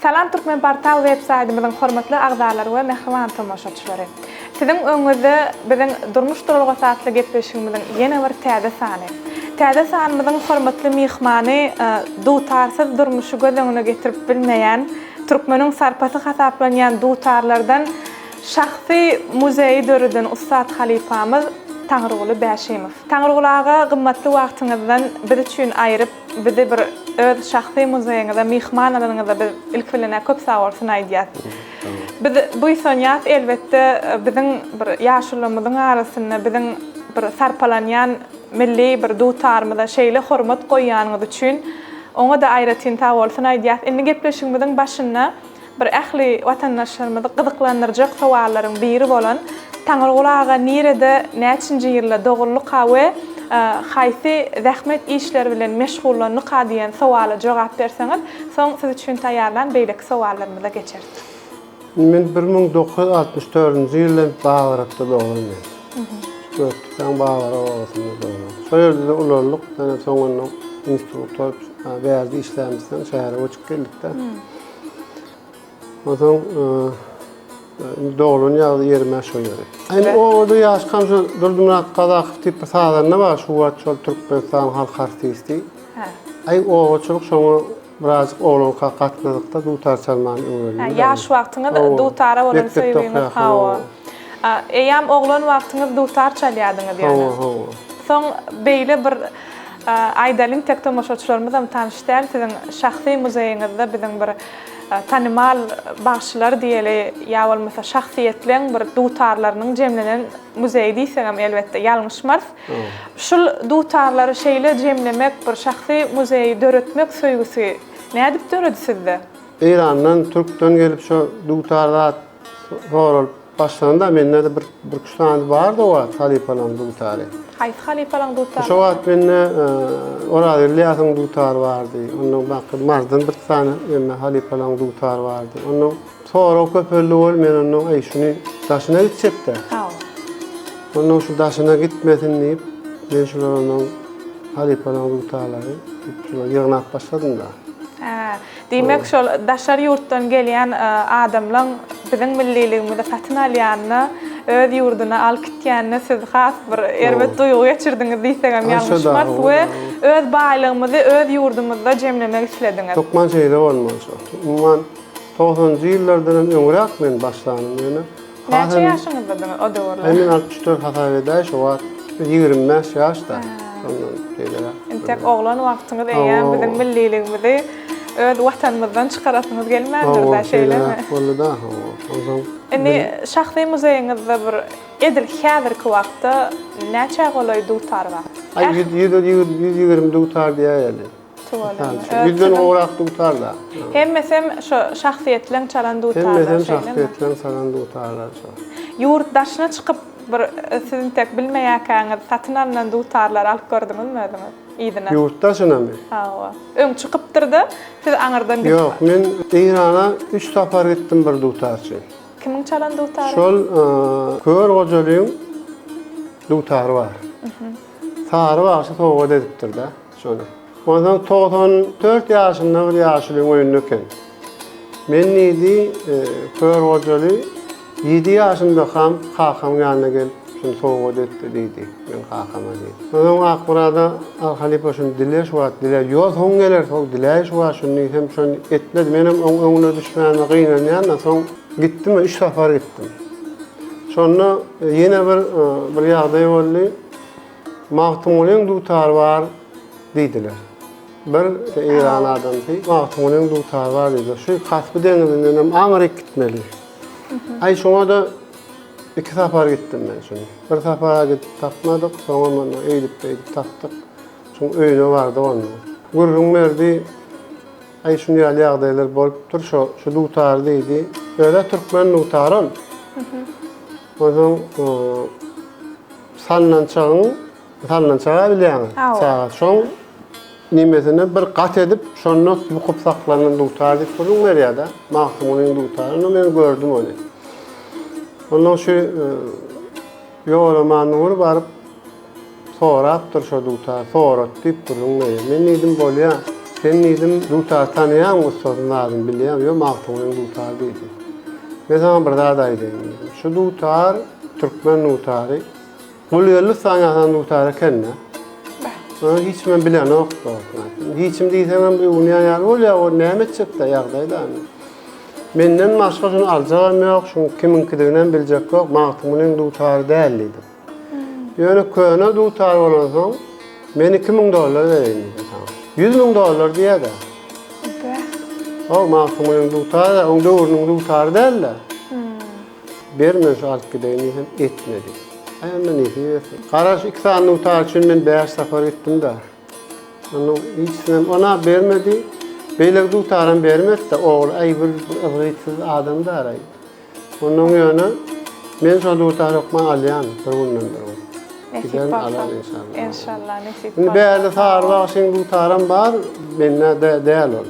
Salam Türkmenportal web saýtymyzyň hormatly agzalary we mähriban tomaşaçylary! Siziň öňüňizde biziň Durmuş duralgasy atly gepleşigimiziň ýene bir täze sany. Täze sanymyzyň hormatly myhmany dutarsyz durmuşy göz öňüne getirip bilmeýän, türkmeniň sarpasy hasaplanýan dutarlardan şahsy muzeýi döreden ussat halypamyz Taňryguly Bäşimow. Taňryguly aga gymmatly wagtyňyzdan biz üçin aýryp, bizi bir öz şahsy muzeýiňize myhman alanyňyza biz ilki bilen-ä köp sagbolsun aýdýas. Biz buýsanýas elbetde biziň bir ýaşulymyzyň arasynda biziň bir sarpalanýan milli bir dutarymyza şeýle hormat goýýanyňyz üçin oňa-da aýratyn sagbolsun aýdýas. Indi gepleşigimiziň başynda bir ähli watandaşlarymyzy gyzyklandyrjak sowallaryň biri bolan Taňryguly aga nirede näçinji ýylda doguldyka we haýsy zähmet işleri bilen meşgullandyka diýen sowala jogap berseňiz, soň siz üçin taýýarlan beýleki sowallarymyza geçeris. Men 1964-nji ýylda Babarapda doglan men. Gökdepäň Babarap obasynda doglan. Şol ýerde-de ulaldyk, ýöne soňunda institut bolup bärde işlämizsoň şähere göçüp geldik-de. Onsoň indi doglan ýagdy ýerim-ä şo ýeri. Indi obada ýaşkam şo Durdymyrat Gazakow diýip bir sazanda bar, şu wagt şol Türkmenistanyň halk artisti. Aý obaçylyk şoňa birazjyk oglanka gatnadykda dutar çalmany öwrendim. Hä, ýaş wagtyňyz dutara bolan söýgiňiz hawa. Eýýäm oglan wagtyňyz dutar çalýadyňyz ýöne. Hawa, hawa. Soň beýle bir aýdalyň tek tomaşaçylarymyzam tanyş däl siziň şahsy muzeýiňizde biziň bir tanymal bagşylar diýeli ýa bolmasa şahsyýetleň bir dutarlarynyň jemlenen muzeýi diýsegem elbetde ýalňyşmarys. Şul dutarlary şeýle jemlemek, bir şahsy muzeýi döretmek söýgüsi nädip döredi sizde? Eýrandan, türkden gelip şo dutar zat soralyp başlandy-da, mende-de bir birküç sany bardy o wagt halypalaryň dutary. Haýsy halypalaryň dutary? Şo wagt mende Oraz Ylýasyň dutary bardy. Ondan başga Marsdan bir sany emme halypalaryň dutary bardy. Ondan Sorag köpeldi bol men ondan eý şuny daşyna gitjekdä. Hawa. Ondan şu daşyna gitmesin diýip men şular ondan halypalaryň dutarlary diýip şulary ýygnap başladym-da. Hä, diýmek şol daşary ýurtdan gelýän adamlaň biziň milliligimizi satyn alýanyna, öz ýurduna alyp gitýänine siz has bir erbet duýgy geçirdiňiz diýsegem ýalňyşmarys we öz baýlygymyzy öz ýurdumyzda jemlemek islediňiz. Hökman şeýle bolmaly şo. Umuman Togsanynjy ýyllardan hem öňräk men başlanym ýöne. Näçe ýaşyňyzdadyňyz o döwürler? Aý men 64 hasap edäý şo wagt 25 ýaşda. Şondan beýleräk. Entek oglan wagtyňyz eýýäm biziň milliligimizi öz watanymyzdan çykarasyňyz gelmändir-dä, şeýlemi? Hawa, şeýleräk boldy-da, hawa. Onsoň. Indi şahsy muzeýiňizde bir edil häzirki wagtda näçä golaý dutar bar? Aý 120 dutar diýäýeli. Tüweleme. Ýüzden gowrak dutar-da. Hemmesem şo şahsyýetleň çalan dutarlary Hemmesem şahsyýetleň çalan dutarlary şo. Ýurt daşyna çykyp bir siz intek bilmeýärkäňiz satyn alnan dutarlary alyp gördüňizmi özüňiz yzyna? Ýurt daşynamy? Hawa. Öň çykypdyr-da, siz aňyrdan gidip. Ýok, men Eýrana üç sapar gitdim bir dutar üçin. Kimiň çalan dutary? Şol Kör Gojalyň dutary bar. Sary bagşy sowgat edipdir-de. Şony. Onsoň 94 ýaşynda bir ýaşulyň öýünde eken. Men diýdi, Kör Gojaly ýedi ýaşymdakam kakamyň ýanyna gelip, şuny sowgat etdi diýdi, meň kakama diýdi. Onsoň Akmyrada al halypa şuny dile şu wagt dile, ýo soň geler soň diläý şu wagt şuny diýsem şony etmedi. Menem oň öňüne düşmänime gynanýan-da soň gitdim üç sapar gitdim. Şonda ýene bir bir ýagdaý boldy. Magtymgulyň dutary bar diýdiler. Bir eýran adamsy Magtymgulyň dutary bar diýdiler. Şu Kaspi deňizindenem aňryk gitmeli. Aý şoňa-da iki sapar gitdim men şuny. Bir sapara gidip tapmadyk, soňam onda eýdip-beýdip tapdyk. Şuň öýüne bardyk onda. Gürrüň berdi. Aý şuny ýaly ýagdaýlar bolupdyr, şo şu dutary diýdi. Öz-ä türkmen dutary ol. Onsoň Sallançagyň, sallançaga bilýäňiz, çaga. Şoň nemesini bir gat edip, şonda bukup saklanan dutar diýip gürrüň berýär-de. Magtymgulyň dutary. Onda men gördüm ony. Ondan şu Ýolaman Nury baryp sorapdyr şo dutary, sorat diýip gürrüň berýär. Men diýdim, bolýa. Sen diýdim, dutary tanaýaňmy, ussasyny zadyny bilýäňmi? Ýok, Magtymgulyň dutary diýdi. Men saňa bir zat aýdaýyn diýdim. Şu dutar türkmen dutary. Gulgeldi ussanyň ýasan dutary eken-dä. Ony hiç kimem bilenok dogrusyny aýtsam. Hiç kim diýseňem öwünýän ýaly bolýar, ol näme etjek-dä ýagdaý-da indi. Menden başga şuny aljagam ýok, şuň kimiňkidiginem biljek ýok, Magtymgulyň dutary däl diýdim. Ýöne köne dutar bolansoň, men 2000 dollar bereýin diýdim saňa. 100 000 dollar diýýär-dä. Bäh. Hawa, Magtymgulyň dutary-da, oň döwrüniň dutary däl-dä. Ber men şu alyp gideýin diýsem, etmedi. Aý onda nesip etsin. Gara şu iki sany dutar üçin men bäş sapar gitdim-dä. Onuň hiçisinem ona bermedi. Beýleki dutaram bermedi-de, ogly aý bir yzgytsyz adam-da-raý. Ondan ýöne men şo dutary hökman alýan bir günden bir gün. Nesip Giderin bolsa. alaryn inşallah. Enşallah nesip Indi bolsa. bärde Sary bagşyň dutaram bar, mende de däl ol.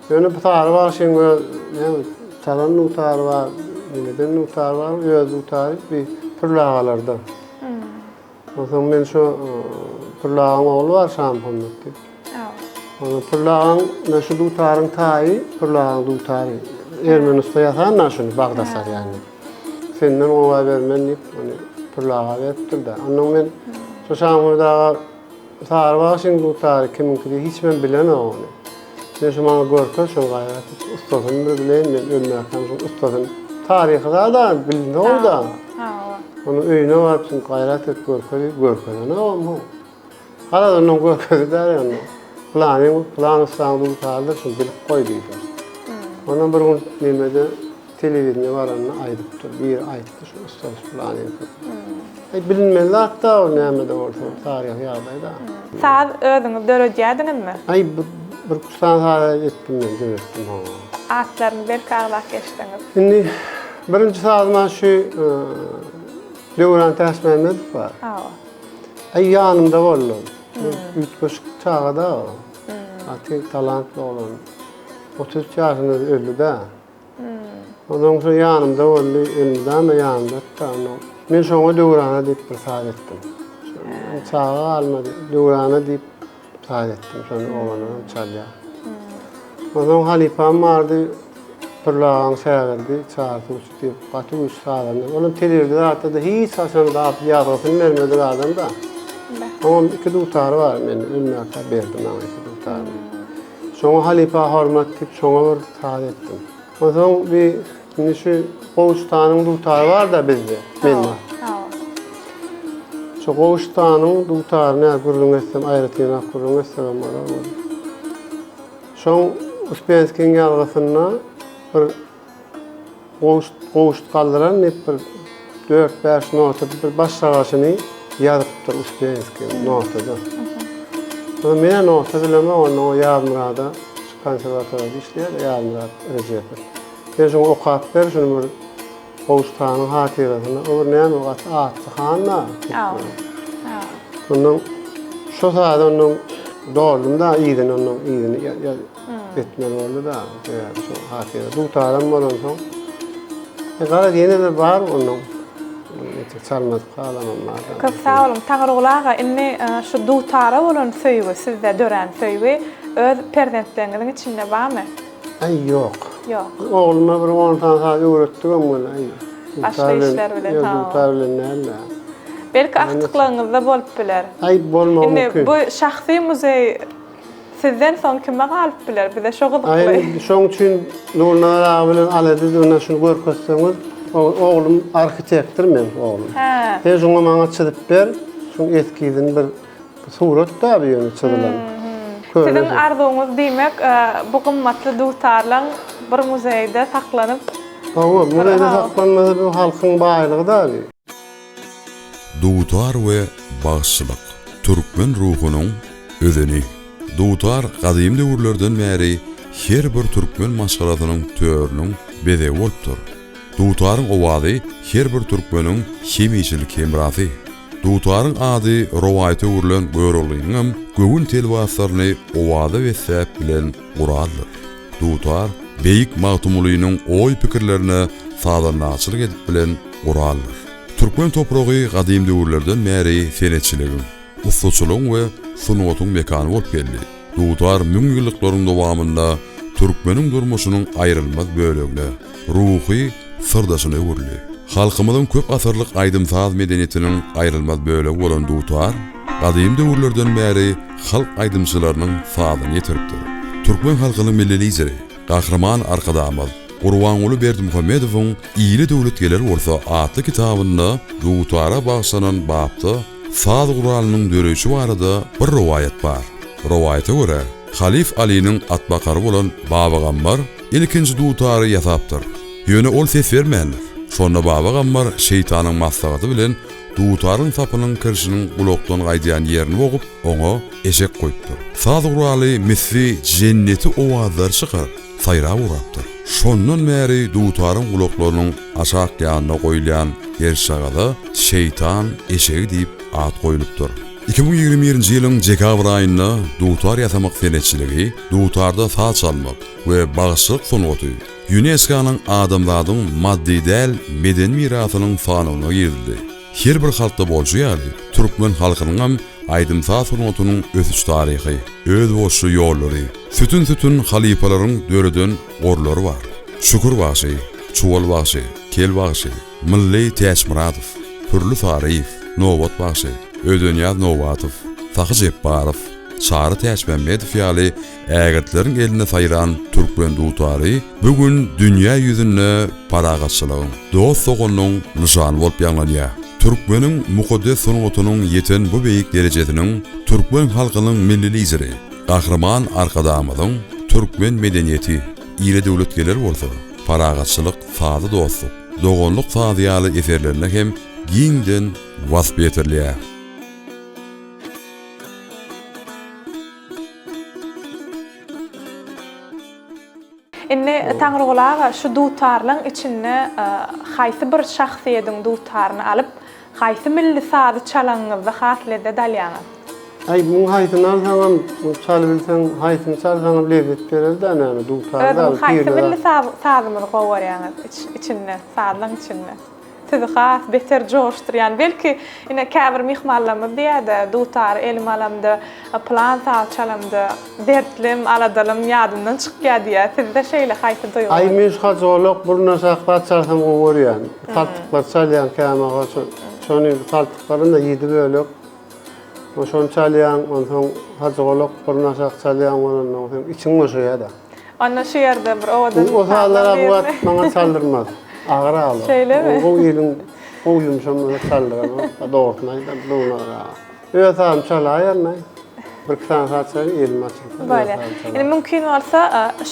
Ýöne bu Sary bagşyň öz näme çalan dutary bar, nemeden dutary bar, öz dutary bir Pürli agalarda. Onsoň men şu Pürli agaň ogly bar Şamuhammet diýip. Onsoň Pürli agaň men şu dutaryň taýy Pürli agaň dutary. Ermeni ussa ýasan-da şuny Bagdasarýan diýip. Senden gowa bermen diýip, ony Pürli aga beripdir-de. Onnoň men şu Şamuhammet aga Sary bagşyň dutary kimiňki diýip hiç men bilenok ony. Sen şu maňa görkez şony gaýrat et. Ussasyny bir bileýin men ölmäkäm şuň ussasyny. Taryhy zat-a bilinok-da. Hawa. Onuň öýüne baryp şuny gaýrat et görkez diýip görkezenogam how. Garaz ondan görkezdi däl ýöne. Pylanyň pylan ussaň dutarydyr şuny bilip goý diýdi. Ondan bir gün nemede Telewideniýe baranda aýdypdyr. Biri aýtdy şu ussasy pylanyňky. Aý bilinmeli zat-da ol näme-de bolsa taryhy ýagdaý-da. Saz özüňiz döredýärdiňizmi? Aý bir bir üç sany saz etdim men döretdim hawa. Atlaryny belki agzap geçseňiz. Indi birinji sazym-a şu Döwran Täçmämmedow bar. Hawa. Aý ýanymda boldy. Üýtgeşik çaga-da o. Gaty talantly oglan. 33 ýaşynda öldi-dä. Onsoň şo ýanymda boldy, elmydama ýanymda-da onuň. Men şoňa Döwrana diýip bir saz etdim. Çaga galmady, Döwrana diýip saz etdim, şony oglanlaram çalýar. Onsoň halypam bardy, Pürli agaň şägirdi, Çary suwçy diýip, gaty güýçli sazanda. Olam telewizor zatda-da hiç haçan zat ýazgysyny bermedik adam-da. Oňam iki dutary bar mende, ölmäkä berdi maňa iki dutaryny. Şoňa halypa hormat diýip şoňa bir saz etdim. Onsoň bir indi şu Gowuştanyň dutary bar-da bizde, mende. Şu Gowuştanyň dutaryny gürrüň etsem, aýratynrak gürrüň etsegem bolar. Şoň Uspenskiň ýazgysynda bir Gowşut, gowşut galdyran diýip bir dört-bäş nota bir başagaşyny ýazypdyr Uspenskiý notada. Onda men nota bilemok, onda o Ýazmyrada şu konserwatoriýada işleýär, Ýazmyrat Rejepow. Sen şuny okap ber, şuny bir Gowşut hanyň hatyrasyna. O bir näme gaty atly han-da. Ondan şo sazy ondan doldum-da yzyny ondan yzyny Etmeli boldy-da, sebäbi şo hatyra dutaram bolansoň. E, garaz, ýene-de bar onuň. Entek çalmadyk galanam bar. Köp sag boluň, Taňryguly aga, indi şu dutara bolan söýgi, sizde dörän söýgi öz perzentleriňiziň içinde barmy? Aý, ýok. Ýok. Ogluma bir on sany saz öwretdigem weli, aý, Başga işler bilen, Ýok, dutar bilen däl-de. Belki agtyklaryňyzda bolup biler. Aý, bolmagy mümkin. Indi bu şahsy muzeý Sizden soň kime galyp biler? Bize şo gyzykly. Aý, şoň üçin Nurnazar aga bilen alada edip şuny görkezseňiz, oglum arhitektor meň oglum. Hä. Sen şuňa maňa çyzyp ber, şuň eskizini bir surat-da bu ýöne çyzylan. Siziň arzuwyňyz diýmek, bu gymmatly dutarlaň bir muzeýde saklanyp. Hawa, muzeýde saklanmasa bu halkyň baýlygy-da bu. Dutar we bagşylyk, türkmen ruhunyň özeni. Dutar gadym döwürlerden bäri her bir türkmen maşgalasynyň törüniň bezegi bolupdyr. Dutaryň owazy her bir türkmeniň hemişelik hemrasy. Dutaryň ady rowaýata öwrülen Göroglynyňam göwün telwaslaryny owaza besläp bilen guraldyr. Dutar beýik Magtymgulynyň oý-pikirlerine sazandaçylyk edip bilen guraldyr. Türkmen topragy gadym döwürlerden bäri senetçiligiň, ussaçylygyň we sungatyň mekany bolup geldi. Dutar müňýyllyklaryň dowamynda türkmeniň durmuşynyň aýrylmaz bölegine, ruhy syrdaşyna öwrüldi. Halkymyzyň köp asyrlyk aýdym-saz medeniýetiniň aýrylmaz bölegi bolan dutar gadym döwürlerden bäri halk aýdymçylarynyň sazyny ýetiripdir. Türkmen halkynyň Milli Lideri Gahryman Arkadagymyz Gurbanguly Berdimuhamedowyň Ile döwlet geler bolsa atly kitabynda dutara bagyşlanan bapda saz guralynyň döreýşi barada bir rowaýat bar. Rowaýata görä, halyf Alynyň atbakary bolan Babagammar ilkinji dutary ýasapdyr. Ýöne ol ses bermändir. Şonda Babagammar şeýtanyň maslahaty bilen dutaryň sapynyň kirşiniň gulakdan gaýdýan ýerini bogup, oňa eşek goýupdyr. Saz guraly misli jenneti owazlar çykaryp, saýrap ugrapdyr. Şondan bäri dutaryň gulaklarynyň aşak ýanyna goýulýan gerşjagaza şeýtan eşegi diýip at goýlupdyr. 2021-nji ýylyň dekabr aýynda dutar ýasamak senetçiligi, dutarda saz çalmak we bagşyçylyk sungaty ÝUNESKO-nyň adamzadyň maddy däl medeni mirasynyň sanawyna girizildi. Her bir halkda bolşy ýaly, türkmen halkynyňam aýdym-saz sungatynyň ösüş taryhy, özboluşly ýollary, sütün-sütün halypalaryň döreden gorlary bar. Şükür bagşy, Çuwal bagşy, Kel bagşy, Mylly Täçmyradow, Pürli Saryýew, Nobat bagşy, Ödenýaz Nobatow, Sahy Jepbarow, Çary Täçmämmedow ýaly ägirtleriň elinde saýran türkmen dutary bu gün dünýä ýüzünde parahatçylygyň, dost-doganlygyň nyşany bolup ýaňlanýar. Türkmeniň mukaddes sungatynyň ýeten bu beýik derejesiniň türkmen halkynyň Milli Lideri Gahryman Arkadagymyzyň Türkmen medeniýeti, ile döwlet geler bolsa, Parahatçylyk sazy dostluk, doganlyk sazy ýaly eserlerinde hem giňden wasp ýetirilýär. Indi Taňryguly aga şu dutarlaň içinde haýsy bir şahsyýediň dutaryny alyp, haýsy milli sazy çalaňyňyzda has lezzet alýaňyz? Aý muň haýsyny alsaňam çalybilseň haýsyny çalsaňam lezzet berer-dä näme dutar Özüňiz haýsy milli sazymyzy gowy görýäňiz içinde sazlaň içinde? Sizi has beter joşdurýan, belki, ine, käbir myhmanlarymyz diýýär-de, dutary elime alamda, pylan saz çalamda, dertlim, aladalym ýadymdan çykýar diýýär. Sizde şeýle haýsy duýgy bar? Aý, men şu hajygolak burnaşak zat çalsam gowy görýän. Saltyklar çalýan kämahal şo, şony saltyklaryň-da ýedi bölek. Şony çalýaň, onsoň hajygolak burnaşak çalýaň, ondan soň içiň boşaýar-da. Onda şu ýerde bir owadan O sazlar bu wagt maňa çaldyrmaz. Agyr aglar. Şeýlemi? Gowy iliň gowy ýumşam bolsa çaldyranok. Dogrusyny aýdam, dogry. Öz sazymy çalaýaryn-aý. Bir iki sany saz çalaýyn, elim açylsa. Bolýar. Indi mümkin bolsa,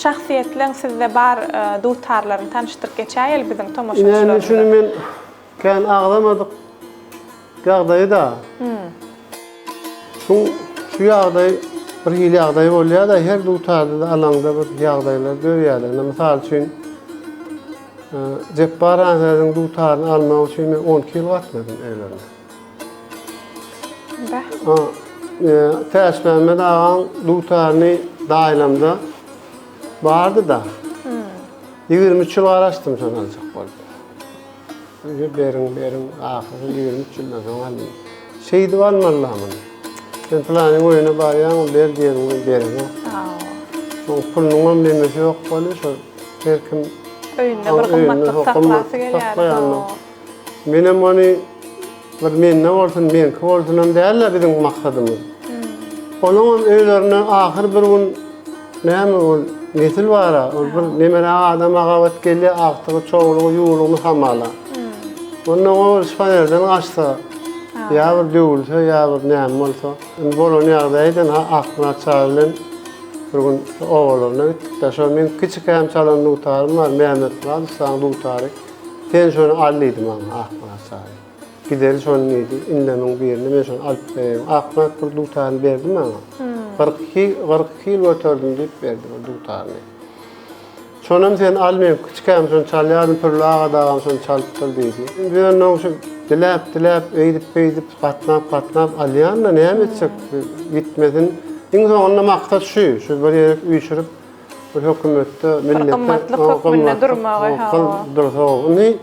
şahsyýetleň sizde bar dutarlaryny tanyşdyryp geçäýeli biziň tomaşaçylarymyza. Ine indi şuny men kän agzamadyk. Ýagdaýy-da. Şu şu ýagdaý bir hili ýagdaý bolýar-da, her dutarda-da alaňda bir ýagdaýlar dörýär-de. Indi mysal üçin, Jepbar Ansädiň dutaryny almak üçin men 12 ýyl gatnadym öýlerine. Bäh. Täçmämmet agaň dutaryny daýlamda bardy-da. 23 ýyl garaşdym şony aljak bolup. Önce beriň, beriň, ahyry 23 ýyldan soň aldym. Şeýdip almaly-la muny. Sen pylanyň öýüne barýaň, ber diýeniň bilen berenok. Oň pulunyňam nemesi ýok bolýar, şol her kim öýünde bir gymmatlyk saklasy gelýär. Menem ony bir mende bolsun, meňki bolsunam däl-de biziň maksadymyz. Olaňam öýlerine ahyr bir gün Näme ol nesil bar-a, ol bir nemeräk adama gabat gelýär, agtygy, çowlugy, ýuwlugyny hamala. Onda ol şifanerden gaçsa, ýa bir döwülse, ýa bir näme bolsa. Indi bolan ýagdaýdan ha Akmyrat çary bilen bir gün obalaryna gitdik-de, şo meň kiçikäm çalan dutarym bar, Mämmetmyrat ussaň dutary. Sen şony al diýdi maňa Akmyrat çary. Gideli şony diýdi. Indemiň birini men şony alyp bereýin. Akmyrat bir dutaryny berdi maňa. 42, 42 ýyl göterdim diýip berdi bir dutaryny. Şonam sen al men kiçikäm şony çalýardym, Pürli aga dagam şony çalypdyr diýdi. Biz ondan şu diläp diläp, eýdip beýdip, gatnap gatnap alýan-da näme etjek gitmesin. Iň soňunda maksat şu, şu bir ýere üýşürip Bir hökümetde millete gymmatlyk hökmünde durmagy hawa. Dursa indi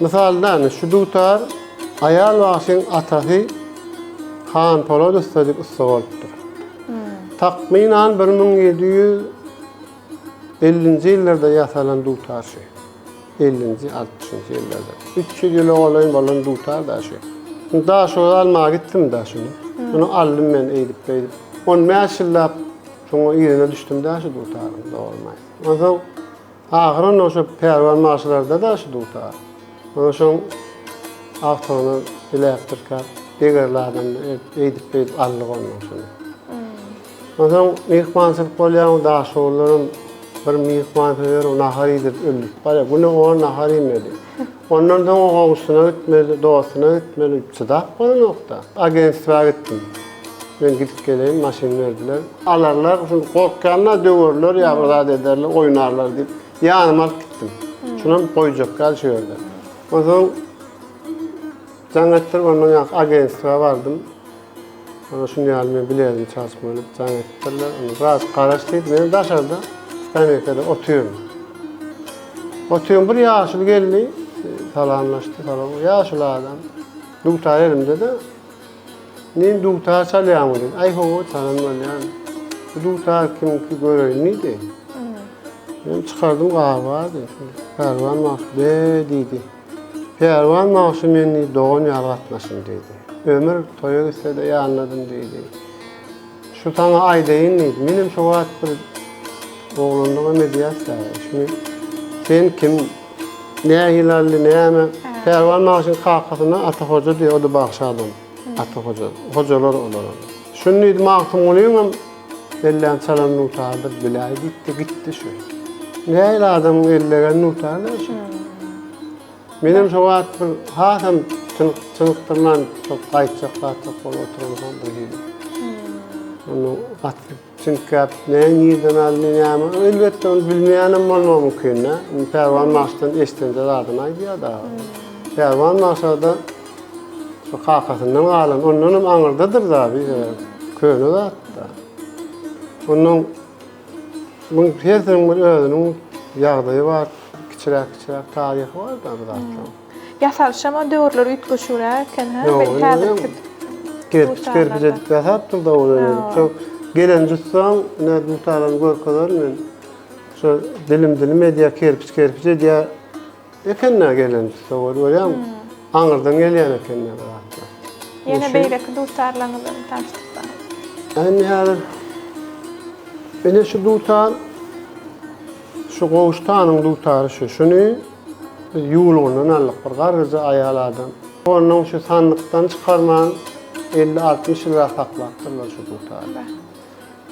mysaldan şu dutar aýal bagşyň atasy Han Polat ussa diýip ussa bolupdyr. Takmynan 1750-nji ýyllarda ýasalan dutar şu. Ellinji, altmyşynjy ýyllarda. 300 ýyla golaý bolan dutar da şu. Daşoguza almaga gitdim da şuny. Muny aldym men eýdip beýdip. 15 ýyllap şoňa yzyna düşdüm da şu dutaryň dogrymy aýtsam. Onsoň ahyrynda şo Pälwan bagşylarda-da şu dutar. Onsoň şoň agtygyny diläpdirkä degerli adamlar eýdip-beýdip aldyk ondan şuny. Onsoň myhmançylyk bolýar, daşoguzlaram bir myhmansöýer nahar iýdirip öldürip barýar. Güne on nahar iýmeli. Ondan soň o goňşusyna gitmeli, dostuna gitmeli, çydap bolanok-da. Agentstwa gitdim. Men gidip geleýin, maşyn berdiler. Alarlar, şuny gorkýan-da döwerler ýa bir zat ederler, oýnarlar diýip, ýanyma alyp gitdim. Şunam goýjak ýaly şu ýerde. Onsoň jaň etdirip, ondan ýaňky agentstwa bardym. Ona şuny ýaly men biledim çalyşmaly diýip jaň etdirler. Onda biraz garaş diýdi. Men daşarda skameýkada otyryn. Otyryn bir ýaşuly geldi. Salamlaşdy, salam. Ýaşuly adam. Dutar elimde-de. Men dutar çalýaňmy diýdi. Aý hawa, çalan bolýan. Bu dutar kimiňki göreýin diýdi. Men çykardym gaby bardy. Pälwan bagşy be diýdi. Pälwan bagşy men diýdi dogan ýaly gatnaşyn diýdi. Ömür toýa gitse-de ýanladym diýdi. Şu saňa aýdaýyn diýdi. Menem şo wagt bir oglanlygam edýäs-dä. Şuny sen kim, nähili aldy, näme? Pälwan bagşyň kakasyna Ata hoja diýýär, o-da bagşy adam. Ata hoja. Hojalar olar. Şuny diýdi Magtymgulyňam ellän çalan dutarydyr, biläý diýipdi, gitdi şu. Nähili adamyň ellegen dutary şu. Menem şo wagt bir hasam çynykdyrman şo gaýtjak zatjak bolup oturansoň bir hili. Onda gaty çyňkap, ne nirden aldy, näme, elbetde ony bilmeýänem bolmagy mümkin-dä. Indi Pälwan bagşydan eşidenje zadyny aýdýar dagy. Pälwan bagşada şo kakasyndan galan, ondanam aňyrdadyr da bir köne zat-da. Ondan Muň hersiniň bir özüniň ýagdaýy bar, kiçiräk-kiçiräk taryhy bar-da bu zatlaryň. Ýasalyşam o döwürler üýtgeşigräk eken, hä? Häzirki Kerpiç kerpiç edip ýasapdyr-da ol öýleri. Şo gelen jutsaň, ine dutarlaryny görkezerin men. Şo dilim-dilim edýär, kerpiç kerpiç edýär. Eken-dä gelen ussa bol görýäňmi? Aňyrdan gelýän eken-dä bu zatlar. Ýene beýleki dutarlaryňyzy hem tanyşdyrsaňyz. Indi häzir ine şu dutar şu Gowşutanyň dutary şu. Şuny biz ýuwlugyndan aldyk bir garryja aýal adam. Onnoň şu sandykdan çykarman 50-60 ýylrak saklapdyrlar şu dutary.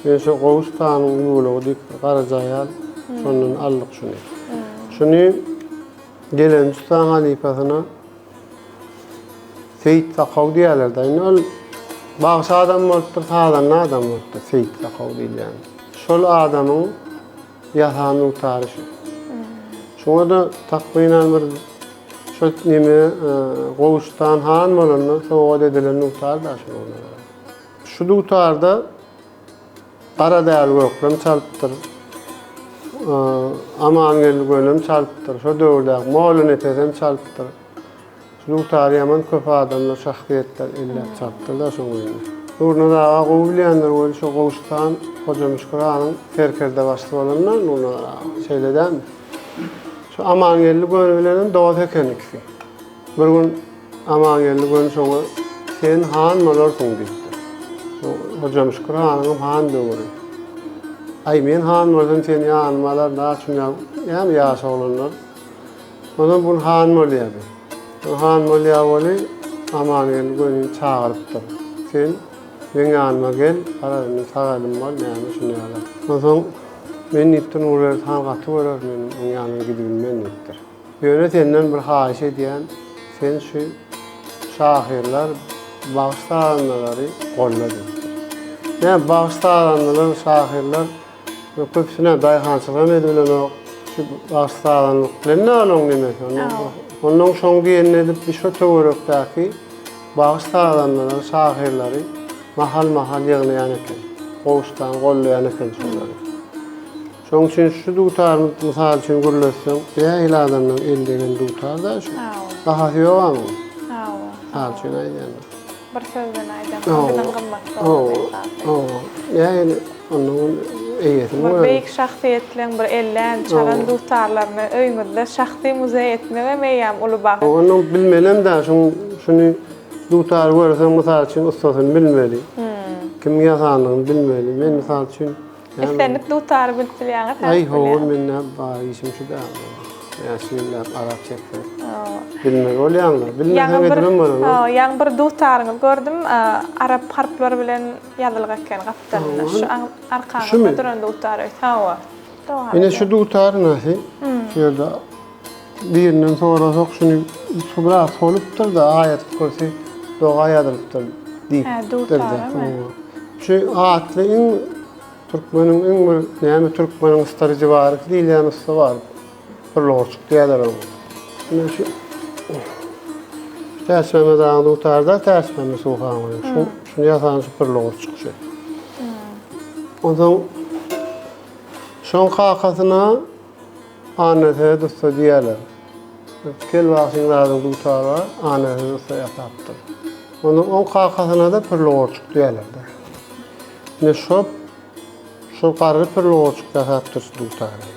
Men şo Gowuştanyň ýuwlugy diýip bir garaja aýal, şondan aldyk şuny. Şuny gelen ussaň halypasyna Seýit Sakaw diýýärler-de. Indi ol bagşy adam bolupdyr, sazanda adam bolupdyr, Seýit Sakaw diýilýän. Şol adamyň ýasan dutary şu. Şuňa-da takmynan bir şo neme Gowuştan han bolanda sowgat edilen dutar-da şuňa. Şu dutarda Garadäli Gökleň çalypdyr. Amangeldi Gönem çalypdyr. Şo döwürdäki Molla Nepesem çalypdyr. Şu dutary ýaman köp adamlar, şahsyýetler elläp çalypdyrlar şoň öýünde. Nurnazar aga gowy bilýändir weli şo Gowşut han Hojamüşkür hanyň serkerdebaşysy bolanda Nurnazar aga. Şeýle dälmi? Şu Amangeldi Göni bilenem dost eken ikisi. Bir gün Amangeldi göni şoňa, Sen han bolarsyň diýipdir. Hojamşükür hanyňam han döwri. Aý, men han bolsam seni ýanyma alaryn, a şuny näme ýaş oglanlar. Onam bu han bolýar. Han bolýar weli Amangeldi gönini çagyrypdyr. Sen meň ýanyma gel, garaz indi sag elim bol, näme şuny ýaly. Onsoň men diýipdir, Nurberdi han gaty görer, men oň ýanyna gidibilmen diýipdir. Ýöne senden bir haýyş edýän, sen şu şahyrlar, bagşy-sazandalary golla diýipdir. Näme, bagşy-sazandalar, şahyrlar köpüsi näme, daýhançylygam edibilenok, şu bagşy-sazandalyk bilen näme olaň nemesi? Onnoň şoň diýenini edip, bir şo töwerekdäki bagşy-sazandalary, şahyrlary mahal-mahal ýygnaýan eken, gowuşdan gollaýan eken şolary. Şonuň üçin şu dutary mysal üçin gürletseň, nähili adamdan el degen dutar-da şu. Bahasy ýok-a muň. Hawa. Mysal üçin aýdýan. Bir söz bilen aýdaňda biziň gymmatly bolan esasy. Hawa. Nähili? Ondan eýesini Bir beýik şahsyýetleň bir ellän, çalan dutarlaryny öýüňizde şahsy muzeý etmegem eýýäm uly bagt. Ondan bilmelem dä, şuň şuny dutary görseň mysal üçin ussasyny bilmeli. Kimiň ýasanyny bilmeli. Men mysal üçin Islendik dutary bilip bilýäňiz hä? Aý hawa men nä bar işim şu dä. Näçe ýyllap azap çeksek. Bilmeli bolýaňda. Bilmeseň edibem bolanok. Hawa, ýaňy bir dutaryňyzy gördüm. Arap harplary bilen ýazylgy eken gapdalynda. Şu arkaňyzda duran dutar öýt. Hawa. Ine şu dutar näsi? Şu ýerde birinden sorasak şuny şu biraz solupdyr-da aýat kürsi doga ýazylypdyr diýip. Hä, dutaramy? Şu atly iň türkmeniň iň bir näme türkmeniň starijiwarysy diýilýän ussa bar. Bir lorçuk diýýärler oňa. Ine şu Täçmämmet agaň dutary-da Täçmämmet Suhanowyň. Şu şuny ýasan şu bir lorçuk şu. Onsoň şoň kakasyna Annaseýit ussa diýýärler. Kel bagşyň zadyň dutary bar, Annaseýit ussa ýasapdyr. Onsoň oň kakasyna-da Pürli Gorçuk diýýärler-de. Ine şo şo garry Pürli Gorçuk ýasapdyr şu dutary.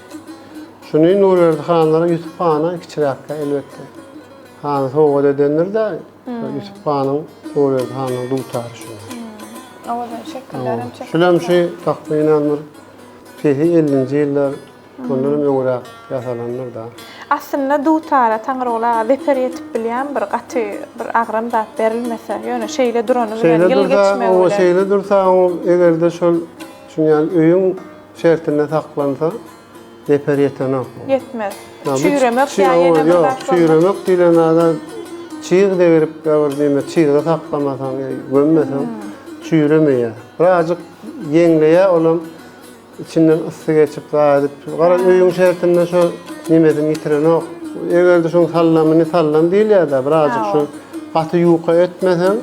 Şuny Nurberdi hanlara Ýusup hana kiçiräkkä elbetde hany sowgat edendir-de, Ýusup hanyň Nurberdi hanyň dutary şu. Owadan şekillerem çekipdir. Şulam şu takmynan bir pesi ellinji ýyllar Ondan hem öňräk ýasalandyr-da. Aslynda dutara Taňryguly aga zeper ýetip bilýän bir gaty bir agram zat berilmese, ýöne şeýle durany bilen Şeýle ýyl dursa, geçmegi oba bilen. şeýle dursa, oň eger-de şol şuny ýaly öýüň şertinde saklansa, zeper ýetenok. Ýetmez. Çüýremek ýa ýene bir Ýok, zat bolmaz. çüýremek diýlen zada çyg degirip ýa bir neme çygda saklamasaň, ýa gömmeseň çüýremeýär. Birazjyk ýeňleýär, olam Içinden ysy geçip zat edip, garaz öýüň şertinde şo nemesini ýitirenok. Eger-de şoň sallamyny sallam diýilýär-dä, birazjyk şu gaty ýuka etmeseň,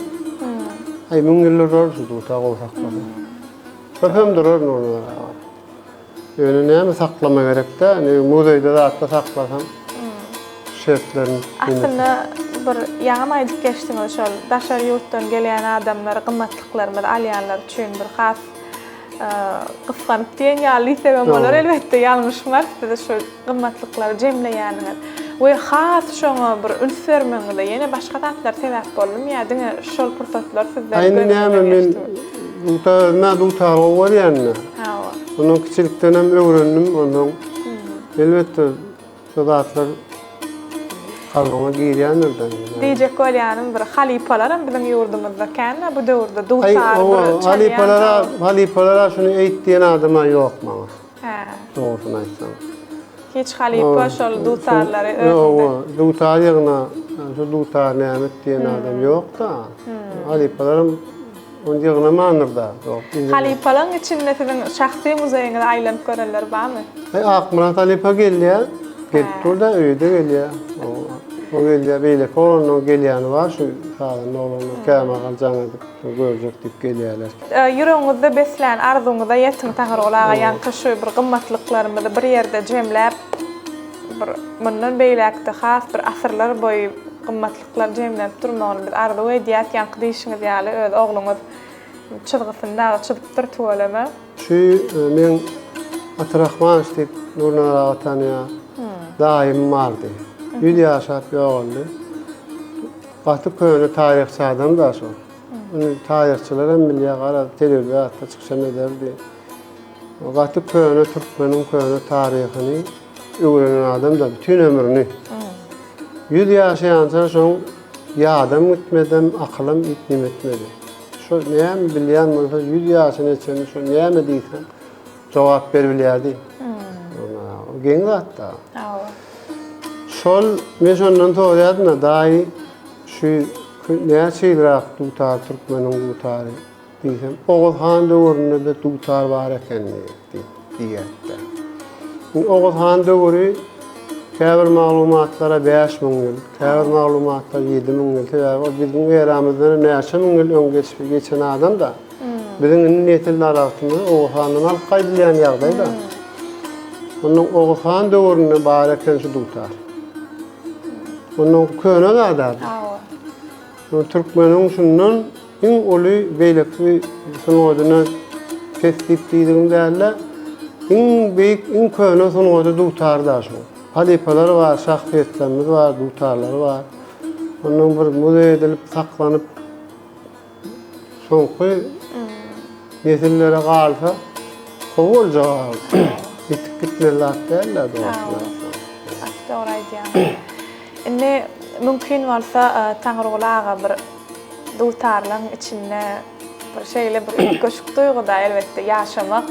aý müň ýyl durar şu duta gowy saklasaň. Köpem durar Nurnazar aga. Ýöne näme saklama gerek-dä, indi muzeýde zatda saklasaň şertlerini. Aslynda bir ýaňam aýdyp geçdiňiz şol daşary ýurtdan gelýän adamlar gymmatlyklarymyzy alýanlar üçin bir has Gysganyp diýen ýaly diýsegem bolar elbetde ýalňyşmarys siz şu gymmatlyklary jemleýäniňiz we has şoňa bir üns bermegiňize ýene başga zatlar sebäp boldumy ýa diňe şol pursatlar sizde Aý indi näme men dutar özüm-ä dutary gowy görýän-dä. Hawa. Ondan kiçilikdenem öwrendim ondan elbetde Şu zatlar kalbyňa girýändir-de. Diýjek bolýanym bir halypalaram biziň ýurdumyzda kän-ä bu döwürde dutar bir çalýan. Halypalara, halypalara şuny eýt diýen adam-a ýok maňa. Hä. Dogrusyny aýtsaň. Hiç halypa şol dutarlary özünde. Ýok, dutar ýygna, şu dutar näme et diýen adam ýok-da. Halypalaram Ony ýygnamandyr-da. Halypalaň içinde siziň şahsy muzeýiňize aýlanyp görenler barmy? Aý, Akmyrat halypa gelýär. Gelip dur-da, öýe-de gelýär. O gelýär, beýleki oglanlaryň gelýäni bar, şu sazanda oglanlar kämahal jaň edip, görjek diýip gelýärler. Ýüregiňizde beslän arzuwyňyza ýetiň Taňryguly aga, ýaňky şu bir gymmatlyklarymyzy bir ýerde jemläp, bir mundan beýläk-de has bir asyrlar boýy gymmatlyklar Lar jemlenip durmagyny biz arzuw edýäs, ýaňky diýşiňiz ýaly öz ogluňyz çyzgysyny dagy çyzypdyr tüweleme. Şu meň Ata Rahmanow diýip Nurnazar aga tanýar. Daýym bardy. Ýüz ýaşap ýogaldy. Gaty köne taryhçy adam-da şol. Ony taryhçylar hem bilýär, garaz telewizorda çykyşam ederdi. Gaty köne türkmeniň köne taryhyny öwrenen adam-da bütin ömrüni. Ýüz ýaşaýança şoň ýadam gitmedem, akylam neme etmedi. Şo näme bilýän bolsa ýüz ýaşyna çenli şo näme diýseň jogap beribilýärdi. O geň zat-da. Hawa. Şol men şondan soraýardym-da, daýy şu näçe ýylrak dutar türkmeniň dutary? Diýsem, Oguz han döwründe-de dutar bar eken diýip diýýärdi. Indi Oguz han döwri käbir maglumatlara 5000 ýyl, käbir maglumatlar 7000 ýyl. Sebäbi ol biziň eramyzdan hem näçe müň ýyl öň geçip geçen adam-da. Biziň indi nesil daragtymyz Oguz handan alyp gaýdylýan ýagdaý-da. Ondan Oguz han döwründe bar eken şu dutar. Ondan köne zat-a. Hawa. Türkmeniň şundan iň uly beýleki sungatyna. pes diýip diýdigim däl-de, iň beýik, iň köne sungady dutar-da şu. Halypalar bar, şahsyýetlerimiz bar, dutarlary bar. Ondan bir muzeý edilip saklanyp, soňky nesillere galsa gowy boljak. Ýitip gitmeli zat däl-de dogrusyny aýtsaň. Gaty dogry aýdýaň. Indi mümkin bolsa Taňryguly aga bir dutarlaň içinde bir şeýle bir üýtgeşik duýguda elbetde ýaşamak.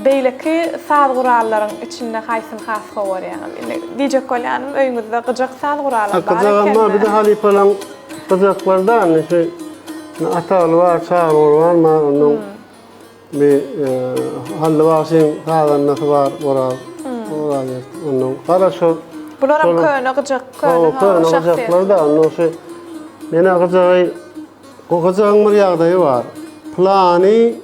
Beýleki saz gurallaryň içinde haýsyny has gowy görýäňiz? Indi diýjek bolýanym öýüňizde gyjak saz guralam bar eken. Gyjagam bar, bir-de halypalaň gyjaklary-da indi şu Ataly bar, Çary Gurban bar, onnoň Bir Hally bagşyň sazandasy bar Oraz. Oraz ondan gara şol. Bular hem köne gyjak, köne köne gyjaklar da ondan şu mena gyjagy bu gyjagyň bir ýagdaýy bar. Plany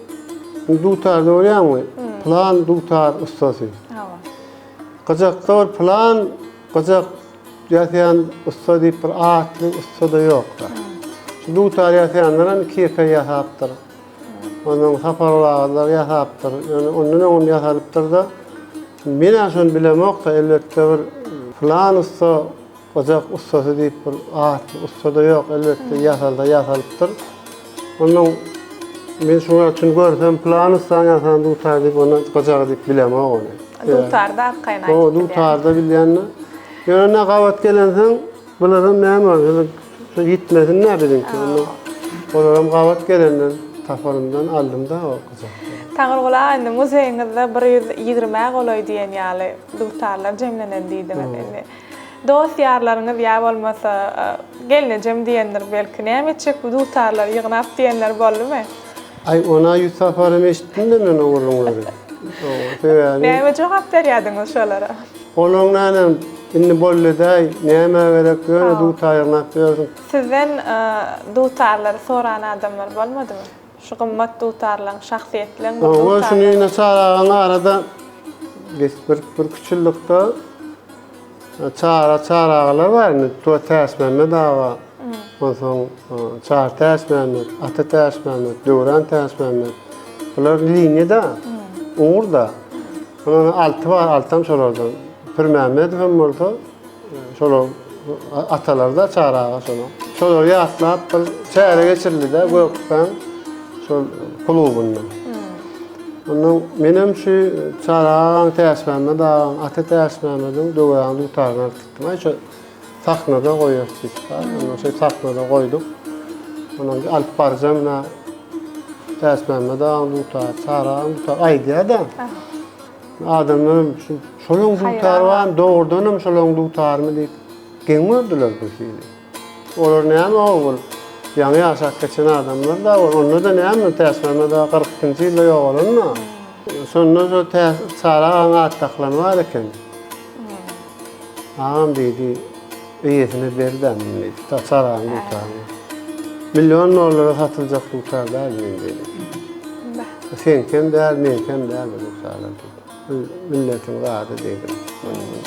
dutar görýäňmi? Plan dutar ussasy. Hawa. Gyjakda bir plan gyjak ýasaýan ussa diýip bir atly ussa-da ýok-da. Şu dutar ýasaýanlar hem iki-ýeke ýasapdyr. Ondan Saparguly agalar ýasapdyr. Ýöne ondan öňem ýasalypdyr-da. Men-ä şony bilemok-da, elbetde bir pylan ussa, gyjak ussasy diýip bir atly ussa-da ýok, elbetde ýasalsa ýasalypdyr. Ondan men şuňa üçin görsem pylan ussanyň ýasan dutary diýip ony gyjagy diýip bilemok ony. Dutarda arkaýyn aýdyp bilýän. Dutarda bilýän-de. Ýöne ine gabat gelensoň Bularam näme ol, şu ýitmesin-dä biziňki. Onda olaram gabat gelenden tapanymdan aldym-da o gyjakda. Taňryguly aga indi muzeýiňizde bir 120-ä golaý diýen ýaly dutarlar jemlenen diýdiňiz. Indi dost-ýarlaryňyz ýa bolmasa gelnejem diýendir belki, näme etjek bu dutarlary ýygnap diýenler boldumy? Aý, ona ýüz saparam eşitdim-de men o gürrüňleri. Sebäbi. Näme jogap berýärdiňiz şolara? Olaň nänem indi boldy-däý, nämä gerek, ýöne dutar ýygnap ýörsüň. Sizden dutarlary soran adamlar bolmadymy? Şu gymmat dutarlaň, şahsyýetleň bir dutarlary. Hawa, şuny ine Çary agaň arada bir birküç ýyllykda Çary, Çary agalar bar indi, Täçmämmet aga, onsoň Çary Täçmämmet, Ata Täçmämmet, Döwran Täçmämmet. Bular liniýada, ugurda. Ondan Alty bar, Altam şolardan. Pirmämmedow hem bolsa şolar atalary-da Çary aga şolar. Şolary ýatlap bir çäre geçirildi-de Gökdepäň şol klubynda. Ondan menem şu Çary agaň, Täçmämmet agaň, Ata Täçmämmediň Döwranyň dutaryny alyp gitdim. Aý şo sahnada goýarys diýip. Ondan şo sahnada goýduk. Ondan alyp baryjam ina Täçmämmet agaň dutary, Çary agaň dutary aýdýar-da. Adamlar şu şolaň dutary barmy, dogrudanam şolaň dutarymy diýip geň gördüler bu hili. Olar näme ogul? Ýaňy ýaşap geçen adamlar-da, onda-da näme Täçmämmet aga 42-nji ýylda ýogalan-da. Şonda şo Çary agaň at dakylany bar eken. Agam diýdi, eýesine ber-dä muny diýdi. Çary agaň dutaryny. Million dollara satyljak dutar däl men diýdi. Seňkem däl, meňkem däl bu dutarlar diýdi. Bu milletiň zady diýdi.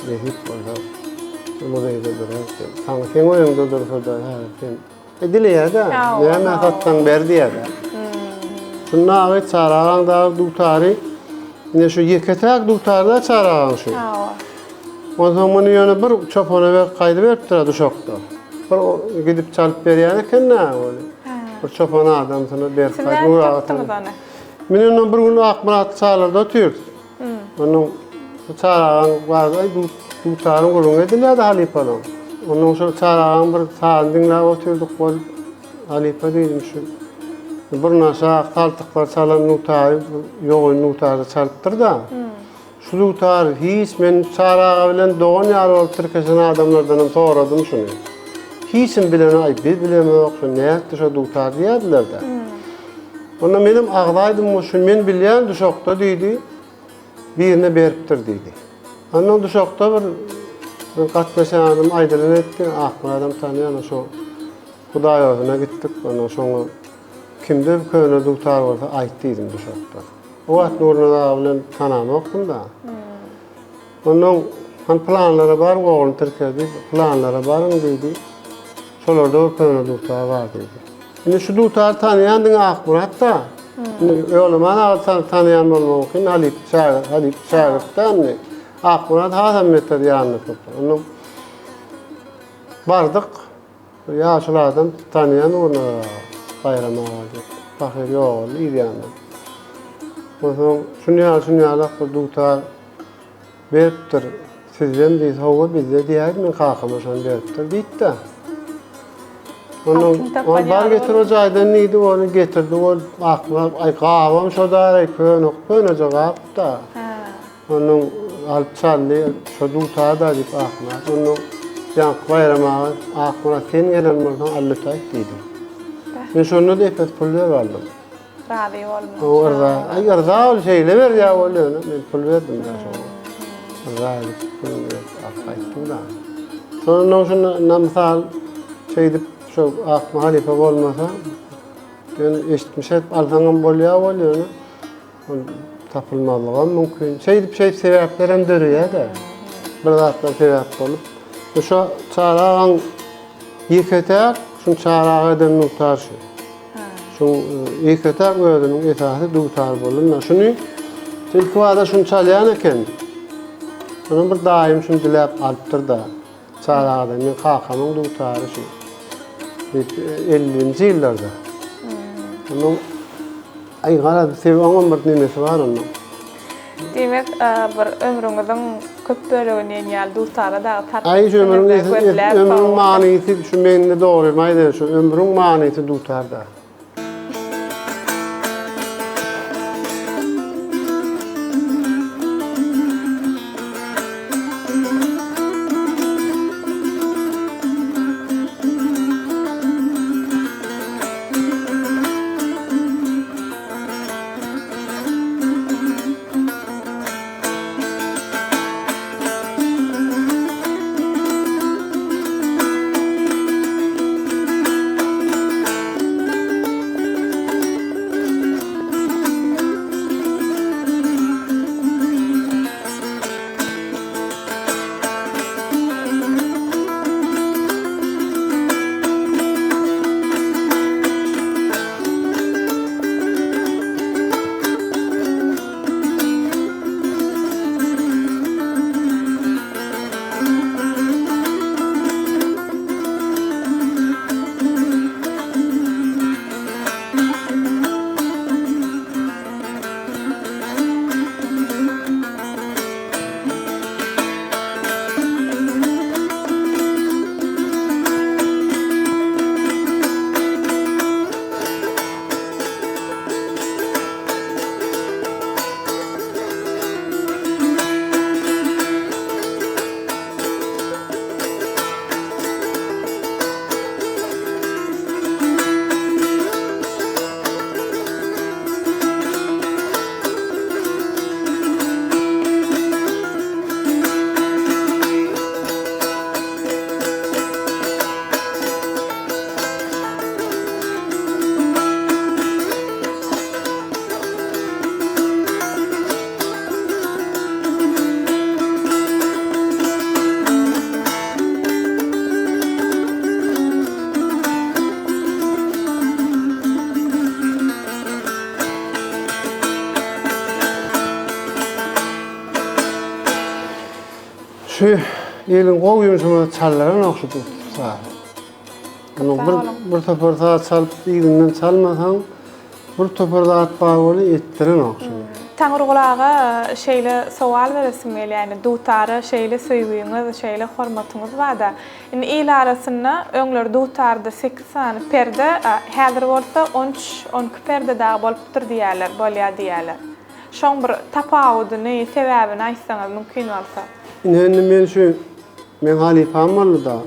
Nesip bolsa muzeýde durar diýdi. Saňa seň öýüňde dursa-da häzir sen E dileýär-dä. Näme satsaň ber diýýär-dä. Şunda agy Çary agaň dagy dutary ine şu ýeke-täk dutar-da Çary agaň şu. Onsoň muny ýöne bir çopana berip gaýdyberipdir-ä duşakda. Bir gidip çalyp berýän eken-dä ony. Bir çopan adamsyna berip Siz nädip tapdyňyz ony? Men ondan bir gün Akmyrat çarlarda otyrys. Onuň şu Çary agaň bar, aý dutaryň gürrüňi edilýärdi halypalaň. Onuň şu Çary agaň bir sazyny diňläp otyrdyk bolup, halypa diýdim şu Burnaşak, saltyklar çalan dutary ýogyn dutarda çalypdyr-da. Şu dutar hiç men Çary aga bilen dogan ýaly bolup tirkeşen adamlardanam soradym şuny. Hiç kim bilenok, aý biz bilemok, şu nätdi şo dutar diýýärdiler-de. Onda menem agzaýdym, şu men bilýän duşakda diýdi, birine beripdir diýdi. Ondan duşakda bir bir gatnaşan adam aýdylan etdi, Akmyradam tanýan, şo Hudaýordyna gitdik, ondan şoňa kimde bir köne dutar bolsa aýt diýdim duşakda. O wagt Nurnazar aga bilen tanamokdym-da. Ondan han pylanlara baryň, ogluny tirkedi, pylanlara baryň diýdi. Şolarda bir köne dutar bar diýdi. Indi şu dutary tanaýan diňe Akmyrat-da. Indi Ýolaman aga tanaýan bolmagy mümkin, halypa şägirt, halypa şägirt-dä indi. Akmyrat hasam beter ýanynda topar. Ondan bardyk. Bir ýaşuly adam tanaýan Nurnazar aga, Baýram aga diýip. Pahyr ýogaldy yz ýanyndan. Onsoň şuny ýaly, şuny ýalak bir dutar Beripdir. Sizdem diýse, hawa bizde diýäýdi, men kakama şony beripdir diýdi-de. Ondan ony bar getir o jaýdan diýdi, ony getirdi, ol aklap, aý gabam şo daraý köne, köneje gap-da. Ondan alyp çaldy, şo dutar-da diýip Akmyrat. Ondan ýaňky Baýram aga, Akmyrat sen gelen bolsaň allytaýt diýdi. Men şonda-da epes pul berip aldym. Razy bolmak. O yrza. Aý yrza ol şeýle berýär ol ýöne men pul berdim da şoňa. Yrza edip pul berip alyp gaýtdym da. Şondan şunda ynha mysal şeýdip şo Akma halypa bolmasa ýöne eşitmiş edip alsaňam bolýar ol ýöne ol tapylmazlygam mümkin. Şeýdip şeýdip sebäplerem döreýär-de. Bir zatlar sebäp bolup. Şo Çary agaň ýeke-täk şuny Çary aga eden mugtar şu. Şu ýeke-täk özüniň esasy dutary boldy. Şuny ilkibada şuny çalýan eken. Onuň bir daýym şuny diläp alypdyr-da. Çary agadan meň kakamyň dutary şu. Diýip, ellinji ýyllarda. Onuň aý garaz sebäbi oňam bir nemesi bar onuň. Diýmek, bir ömrüňiziň köp bölegini diýen ýaly dutara dagy sarp Aý şu ömrüň ömrüň manysy şu mende dogrymy aýdaýyn şu ömrüň manysy dutarda. Şu ýylyň gowy ýumşumyzy çaldyranok şu saz. Munuň bir bir topar saz çalyp yzyndan çalmasaň bir topar zat bar weli etdirenok şuny. Taňryguly aga şeýle sowal beresim gelýär indi dutara şeýle söýgüňiz şeýle hormatyňyz barda indi il arasynda öňler dutarda sekiz sany perde häzir bolsa on üç on iki perde dagy bolupdyr diýýärler bolýar diýýärler şoň bir tapawudyny sebäbini aýtsaňyz mümkin bolsa. Ine indi men şu Meň halypam boldy-da,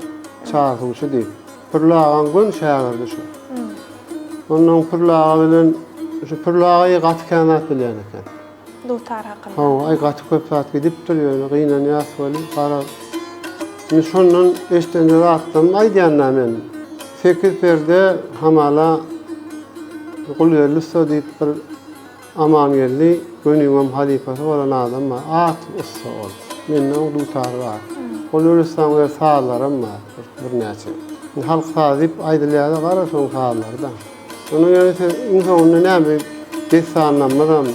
Çary suwçy diýip. Pürli agaň göni şägirdi şu. Onnoň Pürli aga bilen, şu Pürli aga gaty kän zat bilýän eken. Dutar hakynda. Hawa, aý gaty köp zat gidipdir ýöne gynanýas weli, garaz. Indi şondan eşdenje zatlarymy aýdýan-da men. Sekiz perde hamala Gulgeldi ussa diýip bir Amangeldi göniňem halypasy bolan adam bar. Atly ussa ol. Mende oň dutary bar. Gulgeldi ussaň öz sazlaram bar birnäçe. Indi halk sazy diýip aýdylýar-da, gara şoň sazlary-da. Onuň ýöne sen iň soňunda näme? Dessanlarymyzam,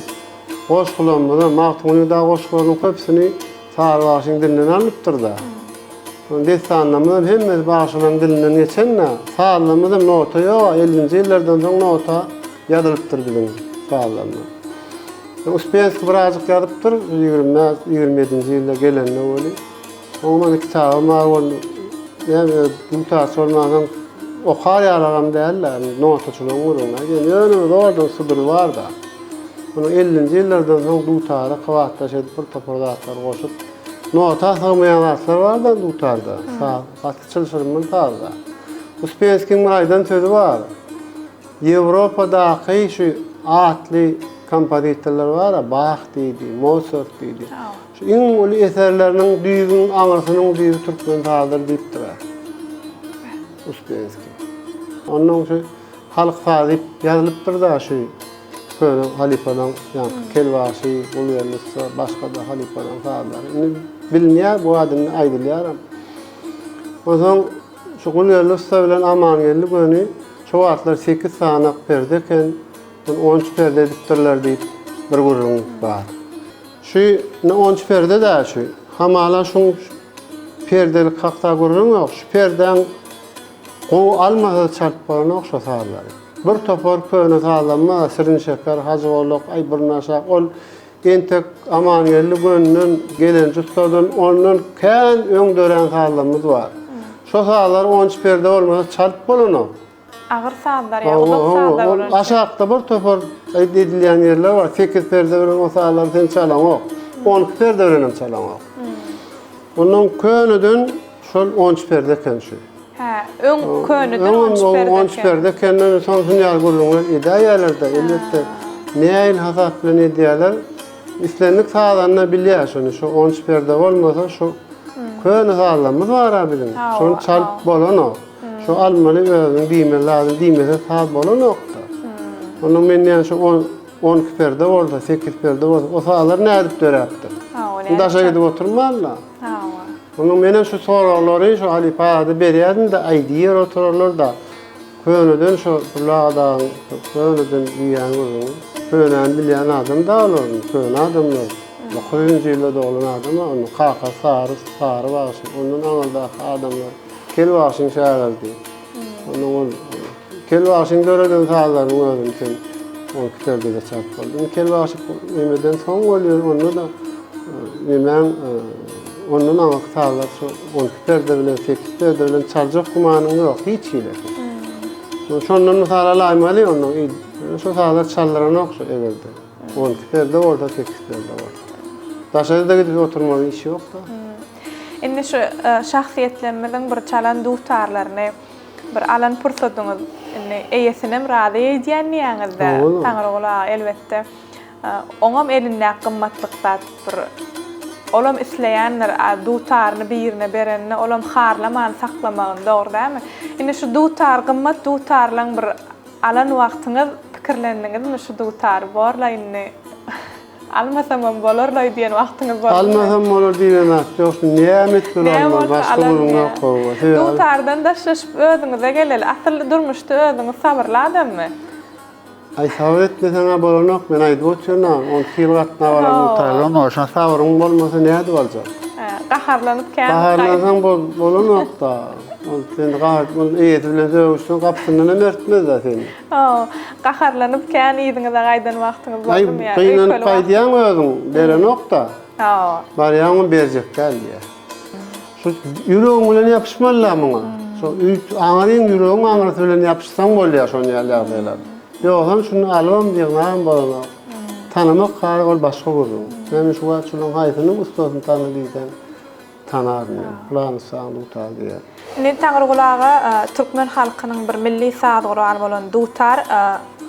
goşgularymyzam, Magtymgulyň dagy goşgularynyň köpüsini Sary bagşyň dilinden alnypdyr-da. Dessanlarymyzam hemmesi bagşylaryň dilinden geçen-de. Sazlarymyzam nota ýog-a, ellinji ýyllardan soň nota ýazylypdyr biziň sazlarymyz. Uspenskiý birazjyk ýazypdyr, 25, 27-nji ýylda gelende weli. Oň many kitabam bar ol näme dutarçy bolmansoň okar ýalagam däl-de, notaçylygyň gürrüňini aýdýan. Ýöne zordan sudury bar-da. Muny ellinji ýyllardan soň dutara kybapdaş edip bir topar zatlar goşup, nota sygmaýan zatlar bar-da dutarda. Saz gaty çylşyrymly saz-da. Uspenskiň bir aýdan sözi bar. Ýewropadaky şu atly kompozitorlar bar-a, Bah diýdi, Mosart diýdi. Şu iň uly eserleriniň düýbüň aňyrsynyň düýbi türkmen sazydyr diýipdir-ä. Uspenskiý. Onnoň şu halk sazy diýip ýazylypdyr-da şu köne halypalaryň ýaňky Kel bagşy, Gulgeldi ussa, başga-da halypalaryň sazlary. Indi bilinýär, bu zat indi aýdylýaram. Onsoň şu Gulgeldi ussa bilen Amangeldi göni şo wagtlar sekiz sanak perde eken, ony on üç perde edipdirler diýip bir gürrüň bar. Şu indi onç perde däl şu. Hamala şuň perdelik hakda gürrüň ýok. Şu perdäň gowy almasa çalyp bolanok şo sazlary. Bir topar köne sazlanma, Şirin şeker, Hajy Golak, aý Burnaşak ol entek Amangeldi gönden Gelenji ussadan ondan kän öň dörän sazlarymyz bar. Şo sazlar onç perde bolmasa çalyp bolanok. Agyr sazlar ýa uzak sazlar bolan üçin. Aşakda bir topar edilýän ýerler bar. Sekiz perde bilen o sazlary sen çalaňok. 12 perde bilen hem çalaňok. Ondan köneden şol 13 perde eken şu. Hä, öň köneden 13 perde eken. 13 perde ekenden soň şun ýaly gürrüňler edäýýärler-de, elbetde. Nähili hasap bilen edýärler? Islendik sazanda bilýär şony, şu 13 perde bolmasa şu köne sazlarymyz bar-a biziň. Şony çalyp bolanok. Şu almaly özüň diýmeli zadyny diýmese saz bolanokda. Onda men diýen şu on 12 perde bolsa, 8 perde bolsa, o sazlar nädip döräpdir? Hawa, Daşa gidip oturmanla. Hawa. Onda menem şu soraglary şu halypa ada berýärdim-de, aý diýer oturarlar-da. Köneden şu Pürli aga dagyň köneden diýýän gürrüňi. Könäni bilýän adam da olar, köne adamlar. 9-njy ýylda doglan adam-a, onuň kakasy Sary, Sary bagşy, ondan aňyrdaky adamlar. Kel bagşyň şägirdi. Ondan ol Kel bagşyň döreden sazlarynyň özüni sen 12 perdede çalyp boldy. Indi Kel bagşy nemeden soň bolýar, onda-da nemäň ondan aňyrky sazlar şu 12 perde bilen, 8 perde bilen çaljak gümanyň ýok, hiç hili. Şondan mysal alaýmaly, ondan şu sazlar çaldyranok şu egerde. 12 perde bolsa, 8 perde bolsa. Daşary-da gidip oturmaly iş ýok-da. Indi şu şahsyýetlerimiziň bir çalan dutarlaryny bir alan pursadyňyz indi eýesinem razy edýän diýýäňizde Taňryguly aga elbetde oňam elindäki gymmatlyk zat bir olam isleýändir dutaryny birine berende olam harlaman saklamagyny dogry dälmi indi şu dutar gymmat dutarlaň bir alan wagtyňyz pikirlendiňizmi şu dutary borla indi Almasamam bolarlaý diýen wagtyňyz boldumy? Almasam bolar diýen zat ýok. Şuny näme etmeli almaly başga gürrüň ýok hawa. Sebäbi. Dutardan daşlaşyp özüňize geleli. Asyl durmuşda özüňiz sabyrly adammy? Aý sabyr etmeseň-ä bolanok. Men aýdyp otyryn-a, 12 ýyl gatnap alan dutarlarym bar. Şoňa sabryň bolmasa nädip aljak? Gaharlanyp kän. Gaharlansaň bolanok-da. Ol seni gahar, ol eýesi bilen sögüşseň gapysyndan hem ertmez-de seni. Hawa, gaharlanyp kän yzyňyza gaýdan wagtyňyz boldumy ýa? Aý, gynanyp gaýdýaň özüň, berenok-da. Hawa. Barýaňam berjek däl diýýär. Şu ýüregiň bilen ýapyşmaly-da muňa. Şu aňryň ýüregiň aňrysy bilen ýapyşsaň bolýar şonuň ýaly ýagdaýlar. Ýogsam şuny alybam ýygnabam bolanok. Tanamak gary ol başga gürrüň. Men şu wagt şularyň haýsynyň ussasyny tana diýseň, Tanaryn men. Pylan ussaň dutary diýer. Indi Taňryguly aga türkmen halkynyň bir milli saz guraly bolan dutar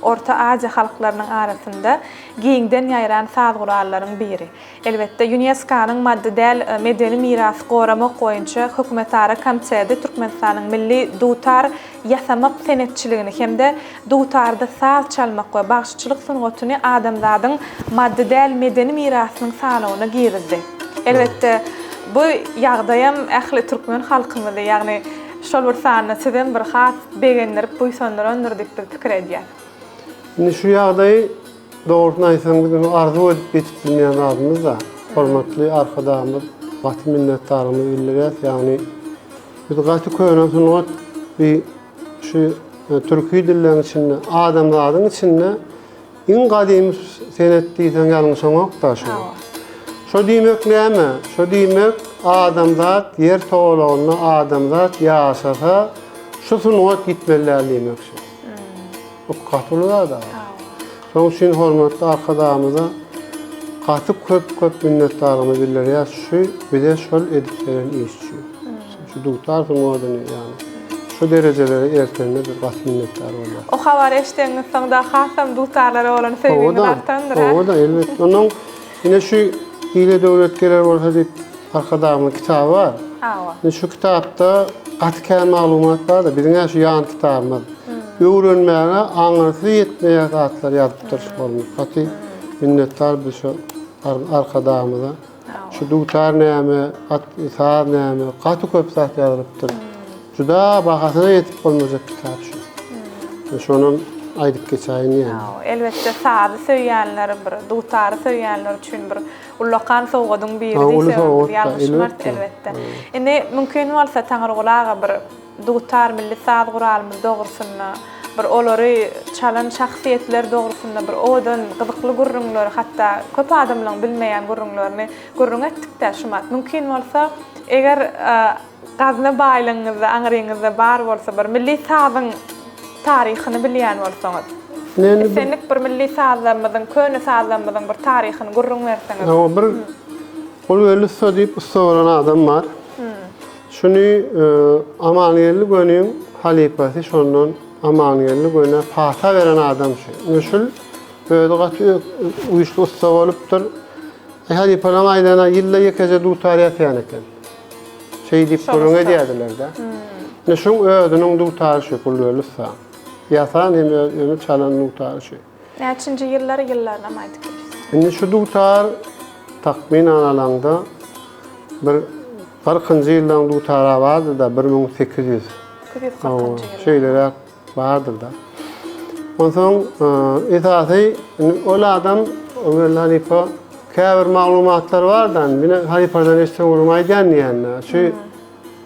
Orta Aziýa halklarynyň arasynda giňden ýaýran saz gurallaryň biri. Elbetde, ÝUNESKO-nyň maddy däl medeni mirasy goramak boýunça hökümetara komiteti Türkmenistanyň milli dutar ýasamak senetçiligini hem-de dutarda saz çalmak we bagşyçylyk sungatyny adamzadyň maddy däl medeni mirasynyň sanawyna girizdi. Elbetde, bu ýagdaýam ähli türkmen halkymyzy, ýagny şol bir sanda sizem bir has begendirip, buýsandyrandyr diýip biz pikir edýäs. Indi şu ýagdaýy. Dogrusyny aýtsaň biz ony arzuw edip ýetip bilmeýän zadymyz-da. Hormatly Arkadagymyz gaty minnetdarlygymyzy bildirýäs. Ýagny biz gaty köne sungat bi şu türki dilleriň içinde, adamzadyň içinde iň gadymy senet diýseň ýalňyşaňok-da şu. Şo diýmek näme? Şo diýmek adamzat ýer togalagynda adamzat ýaşasa şu sungat ýitmeli däl diýmek şu. Bu gaty uly zat. Şonuň üçin hormatly Arkadagymyza gaty köp köp minnetdarlygymyzy bildirýäris şu bize şol edip beren iş üçin. Şu dutar sungatyny ýagny şu derejelere ertenine biz gaty minnetdar bolýarys. O habary eşideniňiz soň da hasam dutarlara bolan söýgiňiz artandyr a? Hawa-da, elbetde. Onnoň ine şu Ile döwlet geler bolsa diýip Arkadagymyzyň kitaby bar. Hawa. Ine şu kitapda gaty kän maglumat bar-da, biziň-ä şu ýan kitabymyz. Öwrenmäge aňyrsy ýetmeýän zatlar ýazypdyr şu hormat. Gaty minnetdar biz şu Arkadagymyza. Şu dutar näme, at, saz näme, gaty köp zat ýazylypdyr. Juda bahasyna ýetip bolmajak kitap şu. Şonam aýdyp geçäýin diýýän. Elbetde sazy söýýänler bir dutary söýýänler üçin bir Ullakan sowgadyň biri diýsegem biz ýalňyşmarys elbetde. Indi mümkin bolsa Taňryguly aga bir dutar milli saz guralymyz dogrusynda, bir olary çalan şahsyýetler dogrusynda bir owadan gyzykly gürrüňleri hatda köp adamlaryň bilmeýän gürrüňlerini gürrüň etdikdä şumat. Mümkin bolsa eger Gazna baýlygyňyzda, aňryňyzda bar bolsa bir milli sazyň taryhyny bilýän bolsaňyz. Islendik bir milli sazlarymyzyň, köne sazlarymyzyň bir taryhyny gürrüň berseňiz. Hawa, bir Gulgeldi ussa diýip ussa bolan adam bar. Şuny Amangeldi Göniň halypasy şondan Amangeldi Gönä pata beren adam şu. Ine şul özi gaty güýçli ussa bolupdyr. Halypalaryň aýdany ýylda ýekeje dutar ýasaýan eken. Şeý diýip gürrüň edýärdiler-de. Ine şuň özüniň dutary şu, Gulberdi ussa. Ýasan hem özüni çalan dutary şu. Näçinji ýyllar, ýyllarynam aýdyp geçseň. Indi şu dutar takmynan alaňda bir kyrkynjy ýyllaryň dutary bardy-da, 1800. 840-njy ýyllar. Şeýleräk Bardyr-da. Onsoň esasy ol adam Ömerli halypa käbir maglumatlar bar-da, indi halypadan eşitseň gürrüň aýdýan diýende, şu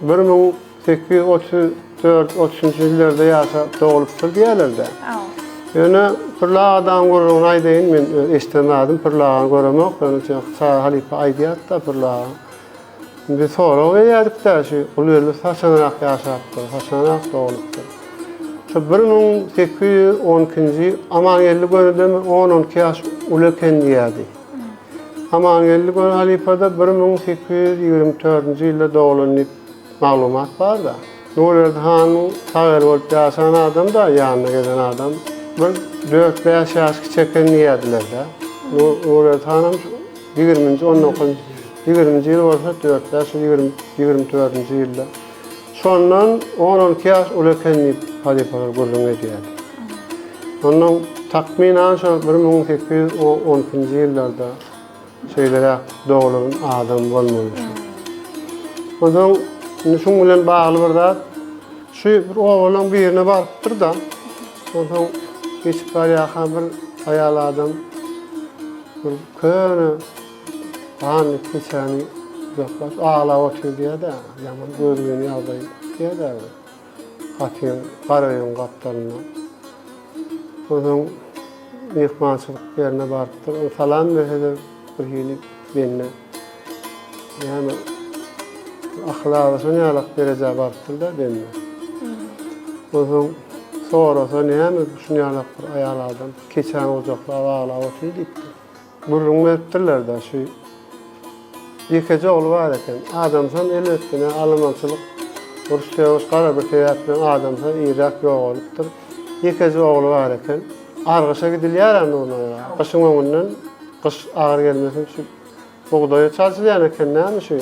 1834, 33-nji ýyllarda ýaşap doglupdyr diýýärler-de. Ýöne Pürli agadaň gürrüňini aýdaýyn, men eşiden zadym Pürli agany göremok, ýöne Çary halypa aýdýardy-da Pürli aga. Indi sorag berýärdik-dä, şu Gulgeldi haçanrak ýaşapdyr, haçanrak doglupdyr? Şu 1812-nji Amangeldi Gönüden bir on-on iki ýaş uly eken diýýärdi. Amangeldi Göni halypa-da 1824-nji ýylda doglan diýip maglumat bar-da. Nurberdi hanyň sag eli bolup ýaşan adam-da, ýanynda gezen adam. Bir dört-bäş ýaş kiçi eken diýýärdiler-dä. Nurberdi hanam Ýigriminji, on dokuzynjy, ýigriminji ýyl bolsa dört-bäş ýyl, ýigrimi, ýigrimi dördünji ýylda. Şondan on-on iki ýaş uly eken diýip, halypalar gürrüň edýärdi. Ondan takmynan şo 1812-nji ýyllarda şeýleräk doglan adam bolmaly şu. Onsoň indi şuň bilen bagly bir zat, şu bir obalaryň birine barypdyr-da, onsoň geçip barýarka bir aýal adam Bir köne ganly keçäni gujaklap aglap otyr diýýär-dä, ýaman gözgyny ýagdaý diýýär-dä bir gapyň, gara öýüň gapdalynda. Onsoň myhmançylyk ýerine barypdyr. Ol salam berse-de bir hili bende näme akyly azaşan ýalak derejä barypdyr-da bende. Onsoň sorasa näme şuny ýalak bir aýal adam Keçäni gujaklap aglap otyr diýipdir. Gürrüň beripdirler-de, şu ýekeje ogly bar eken. Adamsam elbetde ne alamançylyk, uruş-sögüş gara bir sebäp bilen adamsy irräk ýogalypdyr. Ýekeje ogly bar eken. Argyşa gidilýär-ä Nurnaý aga. Gyşyň öňünden, gyş agyr gelmesin şu Bugdaýa çalşylýan eken näme şu?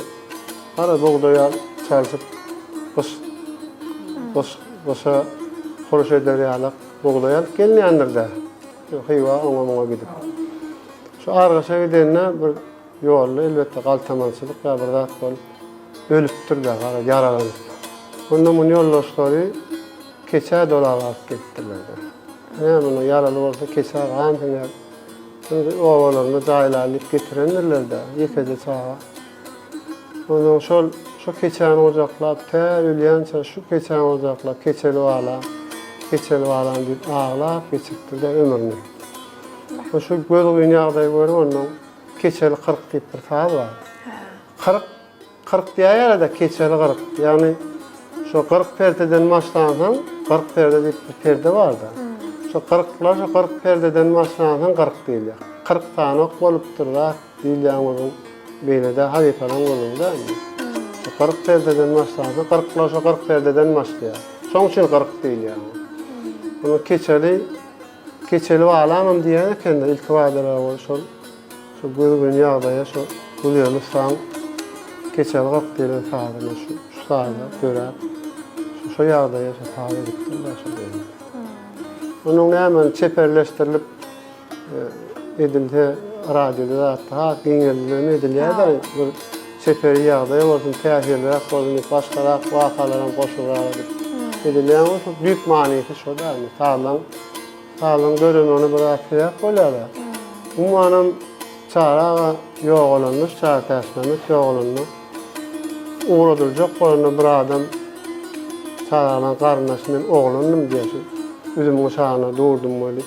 Gara bugdaýa çalşyp gyş gyş gyşa huruş eder ýalak bugdaý alyp gelinýändir-dä. Hywa oňa-muňa gidip. Şu argyşa gidende bir ýolda elbetde galtamançylyk ýa bir zat bolup ölüpdir-dä, gara ýaralanyp. Onda muny ýoldaşlary keçä dolap alyp gelipdirler-de. Näme muny ýaraly bolsa keçä gan siňer. Indi obalarynda jaýlaly diýip getirendirler-dä, ýekeje çaga. Onsoň şol, şo keçäni gujaklap, tä ölýänçä şu keçäni gujaklap, keçeli balam, keçeli balam diýip aglap geçiripdir-dä ömrüni. Şu gözgyny ýagdaýy görüp onnoň Keçeli 40 diýip bir saz bar. 40 40 diýýärler-de keçeli 40. Ýagny şo 40 perdeden başlansaň, 40 perde diýip bir perde bar-da. Şo 40-lar şo 40 perdeden başlansaň 40 diýilýär. 40 sany ok bolupdyr zat diýilýän gürrüň beýle-de halypalaryň gürrüňi-dä indi. Şo 40 perdeden başlansaň, 40-lar şo 40 perdeden başlaýar. Şoň üçin 40 diýilýär. Muny keçeli Keçeli balamam diýýän eken-de ilkibadalar ol şol şo gözgyny ýagdaýa şo Gülýeli ussaň Keçeli 40 diýlen sazyna şu şu saza döräp şu şo ýagdaýa şo saz edipdir-de şo diýen. Onuň näme çeperleşdirilip edilse radioda zatda has giňeldilen edilýär-de bir çeper ýagdaý bolsun, täsirliräk bolsun diýip başgarak wakalaram goşulrak edip edilýän bolsa düýp manysy şo-da indi sazlaň sazyň döremegine bir zat sebäp bolýar-da. Umumanam Çary aga ýogalanda, Çary Täçmämmet ýogalanda ugradyljak bolanda bir adam Çary aganyň garyndaşy men oglandym diýýär şu üzümiň aşagynda durdum weli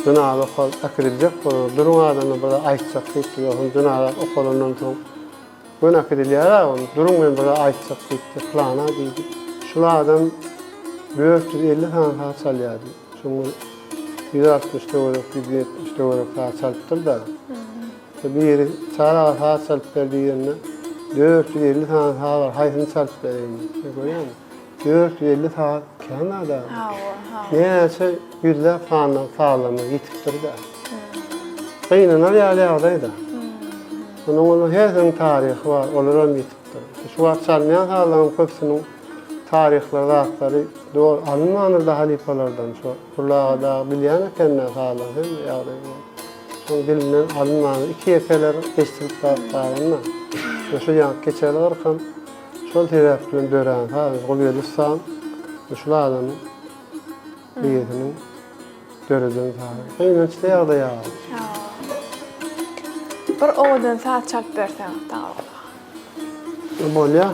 Jynaza okalyp äkidiljek bolar. Duruň adamlar bir zat aýtjak diýipdir. Ýogsam jynaza okalandan soň göni äkidilýär-ä ony. Duruň men bir zat aýtjak diýipdir. Pylana diýdi. Şul adam 450 sany saz çalýardy. Şoň bir 160 töwerek, 170 töwerek saz çalypdyr-da. Biri Çary aga saz çalyp ber diýende, 450 sany saz bar, haýsyny çalyp bereýin diýipdir. Görýäňmi? 450 saz kän zat-a. Hawa, hawa. Näçe ýüzläp sany sazlarymyz ýitipdir-dä. Gynanar ýaly ýagdaý-da. Onuň onuň hersiniň taryhy bar, olaram ýitipdir. Şu wagt çalynýan sazlaryň köpüsiniň taryhlary, zatlary doly alynmandyr-da halypalardan. Şo Pürli aga dagy bilýän eken-dä sazlaryň hemme ýagdaýy bar. Şoň dilinden alynmandyr. Iki-ýekeler eşidilip baryp galan-da. Şu ýaňky keçeli gyrkam Şol sebäp bilen dörän saz Gulgeldi ussaň we şul adamyň birisiniň döreden sazy. Gynançly ýagdaý aga. Bir owadan saz çalyp berseňiz Taňryguly aga. Bolýa.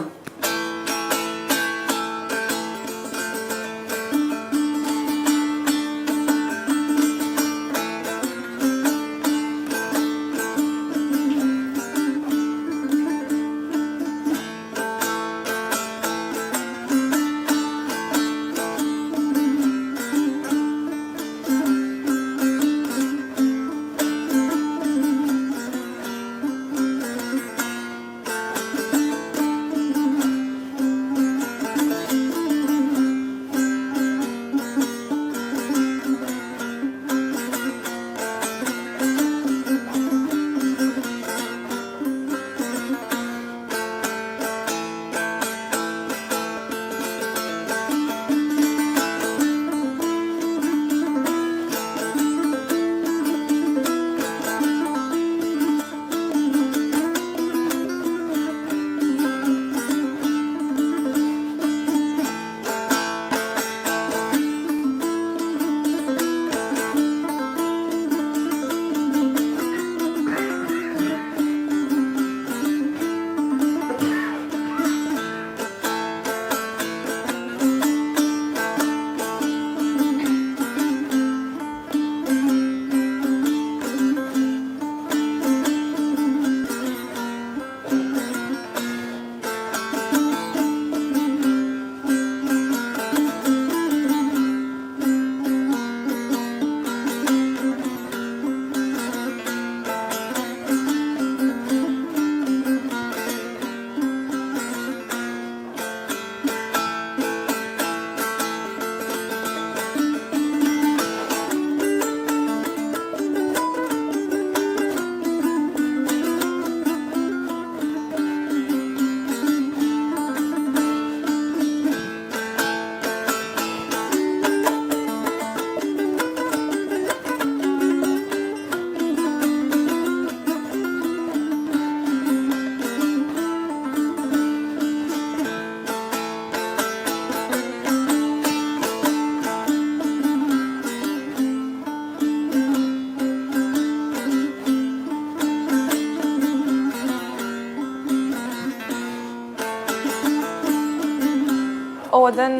Owadan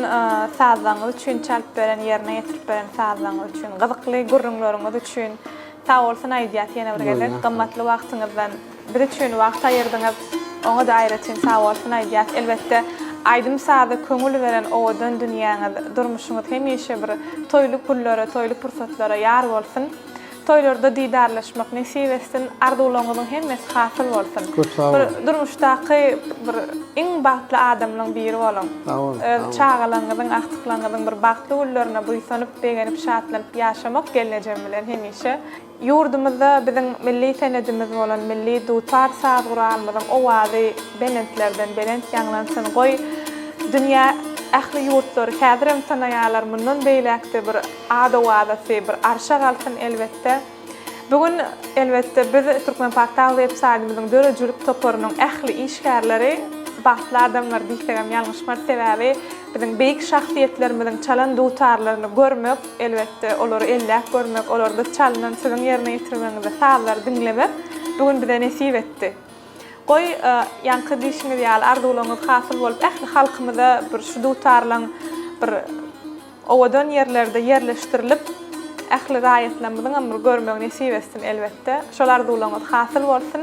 sazlaryňyz üçin, çalyp beren, ýerine ýetirip beren sazlaryňyz üçin, gyzykly gürrüňleriňiz üçin sag bolsun aýdýas ýene bir gezek. Gymmatly wagtyňyzdan biz üçin wagt aýyrdyňyz. Oňa-da aýratyn sag bolsun aýdýas. Elbetde, aýdym-saza köňül beren owadan dünýäňiz, durmuşyňyz hemişe bir toýly günlere, toýly pursatlara ýar bolsun. Toýlarda didarlaşmak nesip etsin, arzuwlaryňyzyň hemmesi hasyl bolsun. Köp sag boluň. Bir durmuşdaky bir iň bagtly adamlaň biri boluň. Sag boluň. Öz çagalaryňyzyň, agtyklaryňyzyň bir bagtly günlerine buýsanyp, begenip, şatlanyp ýaşamak gelnejem bilen hemişe. Ýurdumyzda biziň milli senedimiz bolan milli dutar saz guralymyzyň owazy belentlerden belent ýaňlansyn. Goý, dünýä ähli ýurtlary häzirem tanaýarlar, mundan beýläk-de bir Ad-owazasy bir arşa galsyn elbetde. Bu gün elbetde biz Türkmenportal web saýtymyzyň döredijilik toparynyň ähli işgärleri bagtly adamlar diýsegem ýalňyşmarys sebäbi biziň beýik şahsyýetlerimiziň çalan dutarlaryny görmek elbetde olary elläp görmek olarda çalynan siziň ýerine ýetirmegiňizde sazlary diňlemek bu gün bize nesip etdi. Goý ýaňky diýşiňiz ýaly arzuwlaryňyz hasyl bolup ähli halkymyza bir şu dutarlaň bir Owadan ýerlerde ýerleşdirilip, ähli raýatlarymyzyňam bir görmegi nesip etsin elbetde. Şol arzuwlaryňyz hasyl bolsun.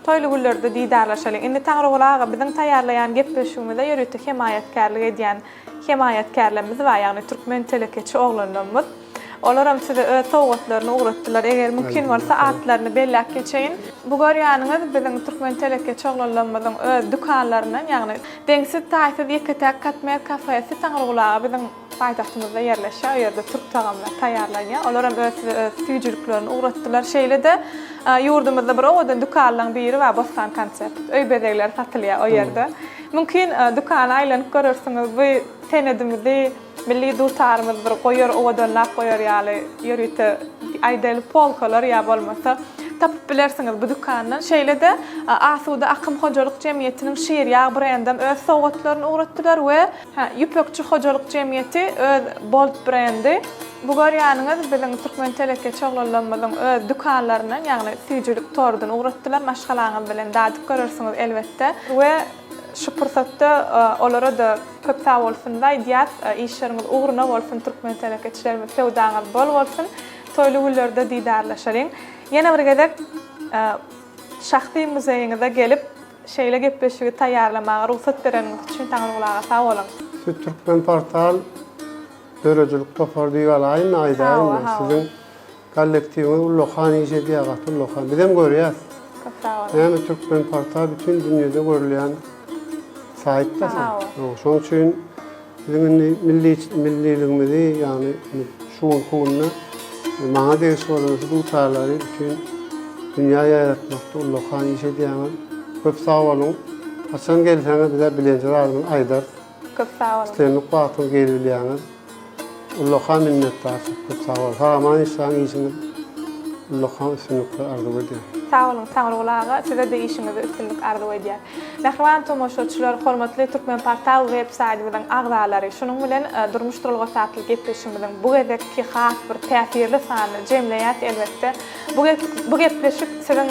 Toýly günlerde didarlaşalyň. Indi Taňryguly aga biziň taýýarlaýan gepleşigimize ýörite hemaýatkärlik edýän hemaýatkärlerimiz bar, ýagny türkmen telekeçi oglanlarymyz. Olaram size öz sowgatlaryny ugratdylar. Eger mümkin bolsa atlaryny belläp geçeýin. Bu görýäniňiz biziň türkmen telekeçi oglanlarymyzyň öz dükanlaryndan, ýagny Deňsiz-taýsyz ýeke-täk Katmer kafesi Taňryguly aga biziň paýtagtymyzda ýerleşýär. O ýerde türk tagamlary taýýarlanýar. Olaram öz size öz süýjüliklerini ugratdylar. Şeýle-de, ýurdumyzda bir owadan dükanlaryň biri bar, Bossan Concept. Öý bezegleri satylýar o ýerde. Mümkin, dükana aýlanyp görersiňiz. Bu senedimizi Milli dutarymyz bir goýar owadanlap goýar ýaly ýörite aýdaýly polkalar ýa bolmasa tapyp bilersiňiz bu dükandan. Şeýle-de Asuda Akym hojalyk jemgyýetiniň Şir ýag brendem öz sowgatlaryny ugratdylar we Ýüpekçi hojalyk jemgyýeti öz Bold brendi. Bu görýäniňiz biziň türkmen telekeçi oglanlarymyzyň öz dükanlaryndan ýagny süýjülik torduny ugratdylar. Maşgalaňyz bilen dadyp görersiňiz elbetde we Şu pursatda olara-da köp sag bolsunymyzy aýdýas. Işleriňiz ugruna bolsun türkmen telekeçilerimiz söwdaňyz bol bolsun. Toýly günlerde didarlaşalyň. Ýene bir gezek şahsy muzeýiňize gelip şeýle gepleşigi taýýarlamaga rugsat bereniňiz üçin Taňryguly aga sag boluň. Siz Türkmenportal döredijilik topary diýip alaýynmy aýdaýynmy siziň Kollektiwiňiz ullakan iş edýär gaty ullakan. Bizem görýäs. Köp sag boluň. Näme Türkmen portal bütin dünýede görülýän saýtda şo. Şoň üçin biziň indi milli milliligimizi ýagny şu günki günde maňa degişli bolan şu dutarlary bütin dünýä ýaýratmakda ullakan iş edýäňiz. Köp sag boluň. Haçan gelseňiz bize bilenje zadyňyzy aýdarys. Köp sag boluň. Islendik wagtyňyz gelibilýäňiz. Ullakan minnetdarçylyk köp sag boluň. Sag-aman işläň işiňiz ullakan üstünlikler arzuw edýän. Sag boluň Taňryguly aga sizede işiňizde üstünlik arzuw edýän. Mähriban tomaşaçylar hormatly Türkmenportal web saýtymyzyň agzalary şunuň bilen Durmuş duralgasy atly gepleşigimiziň bu gezekki has bir täsirli sanyny jemleýäs elbetde bu bu gepleşik siziň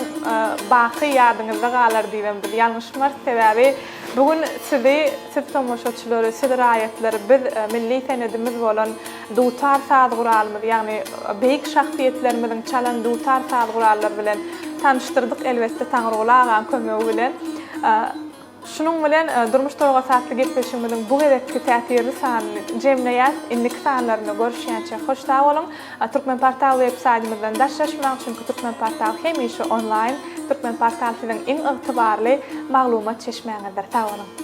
baky ýadyňyzda galar diýibem biz ýalňyşmarys sebäbi Bu gün sizi, siz tomaşaçylary, siz raýatlary biz milli senedimiz bolan dutar saz guralymyz, ýagny beýik şahsyýetlerimiziň çalan dutar saz gurallary bilen tanyşdyrdyk, elbetde Taňryguly agaň kömegi bilen. Şunuň bilen Durmuş duralgasy atly gepleşigimiziň bu gezekki täsirli sanyny jemleýäs. Indiki sanlarynda görüşýänçä hoş sag boluň. Türkmenportal web saýtymyzdan daşlaşmaň, çünki Türkmenportal hemişe onlaýn. Türkmenportal siziň iň ygtybarly maglumat çeşmäňizdir. Sag boluň!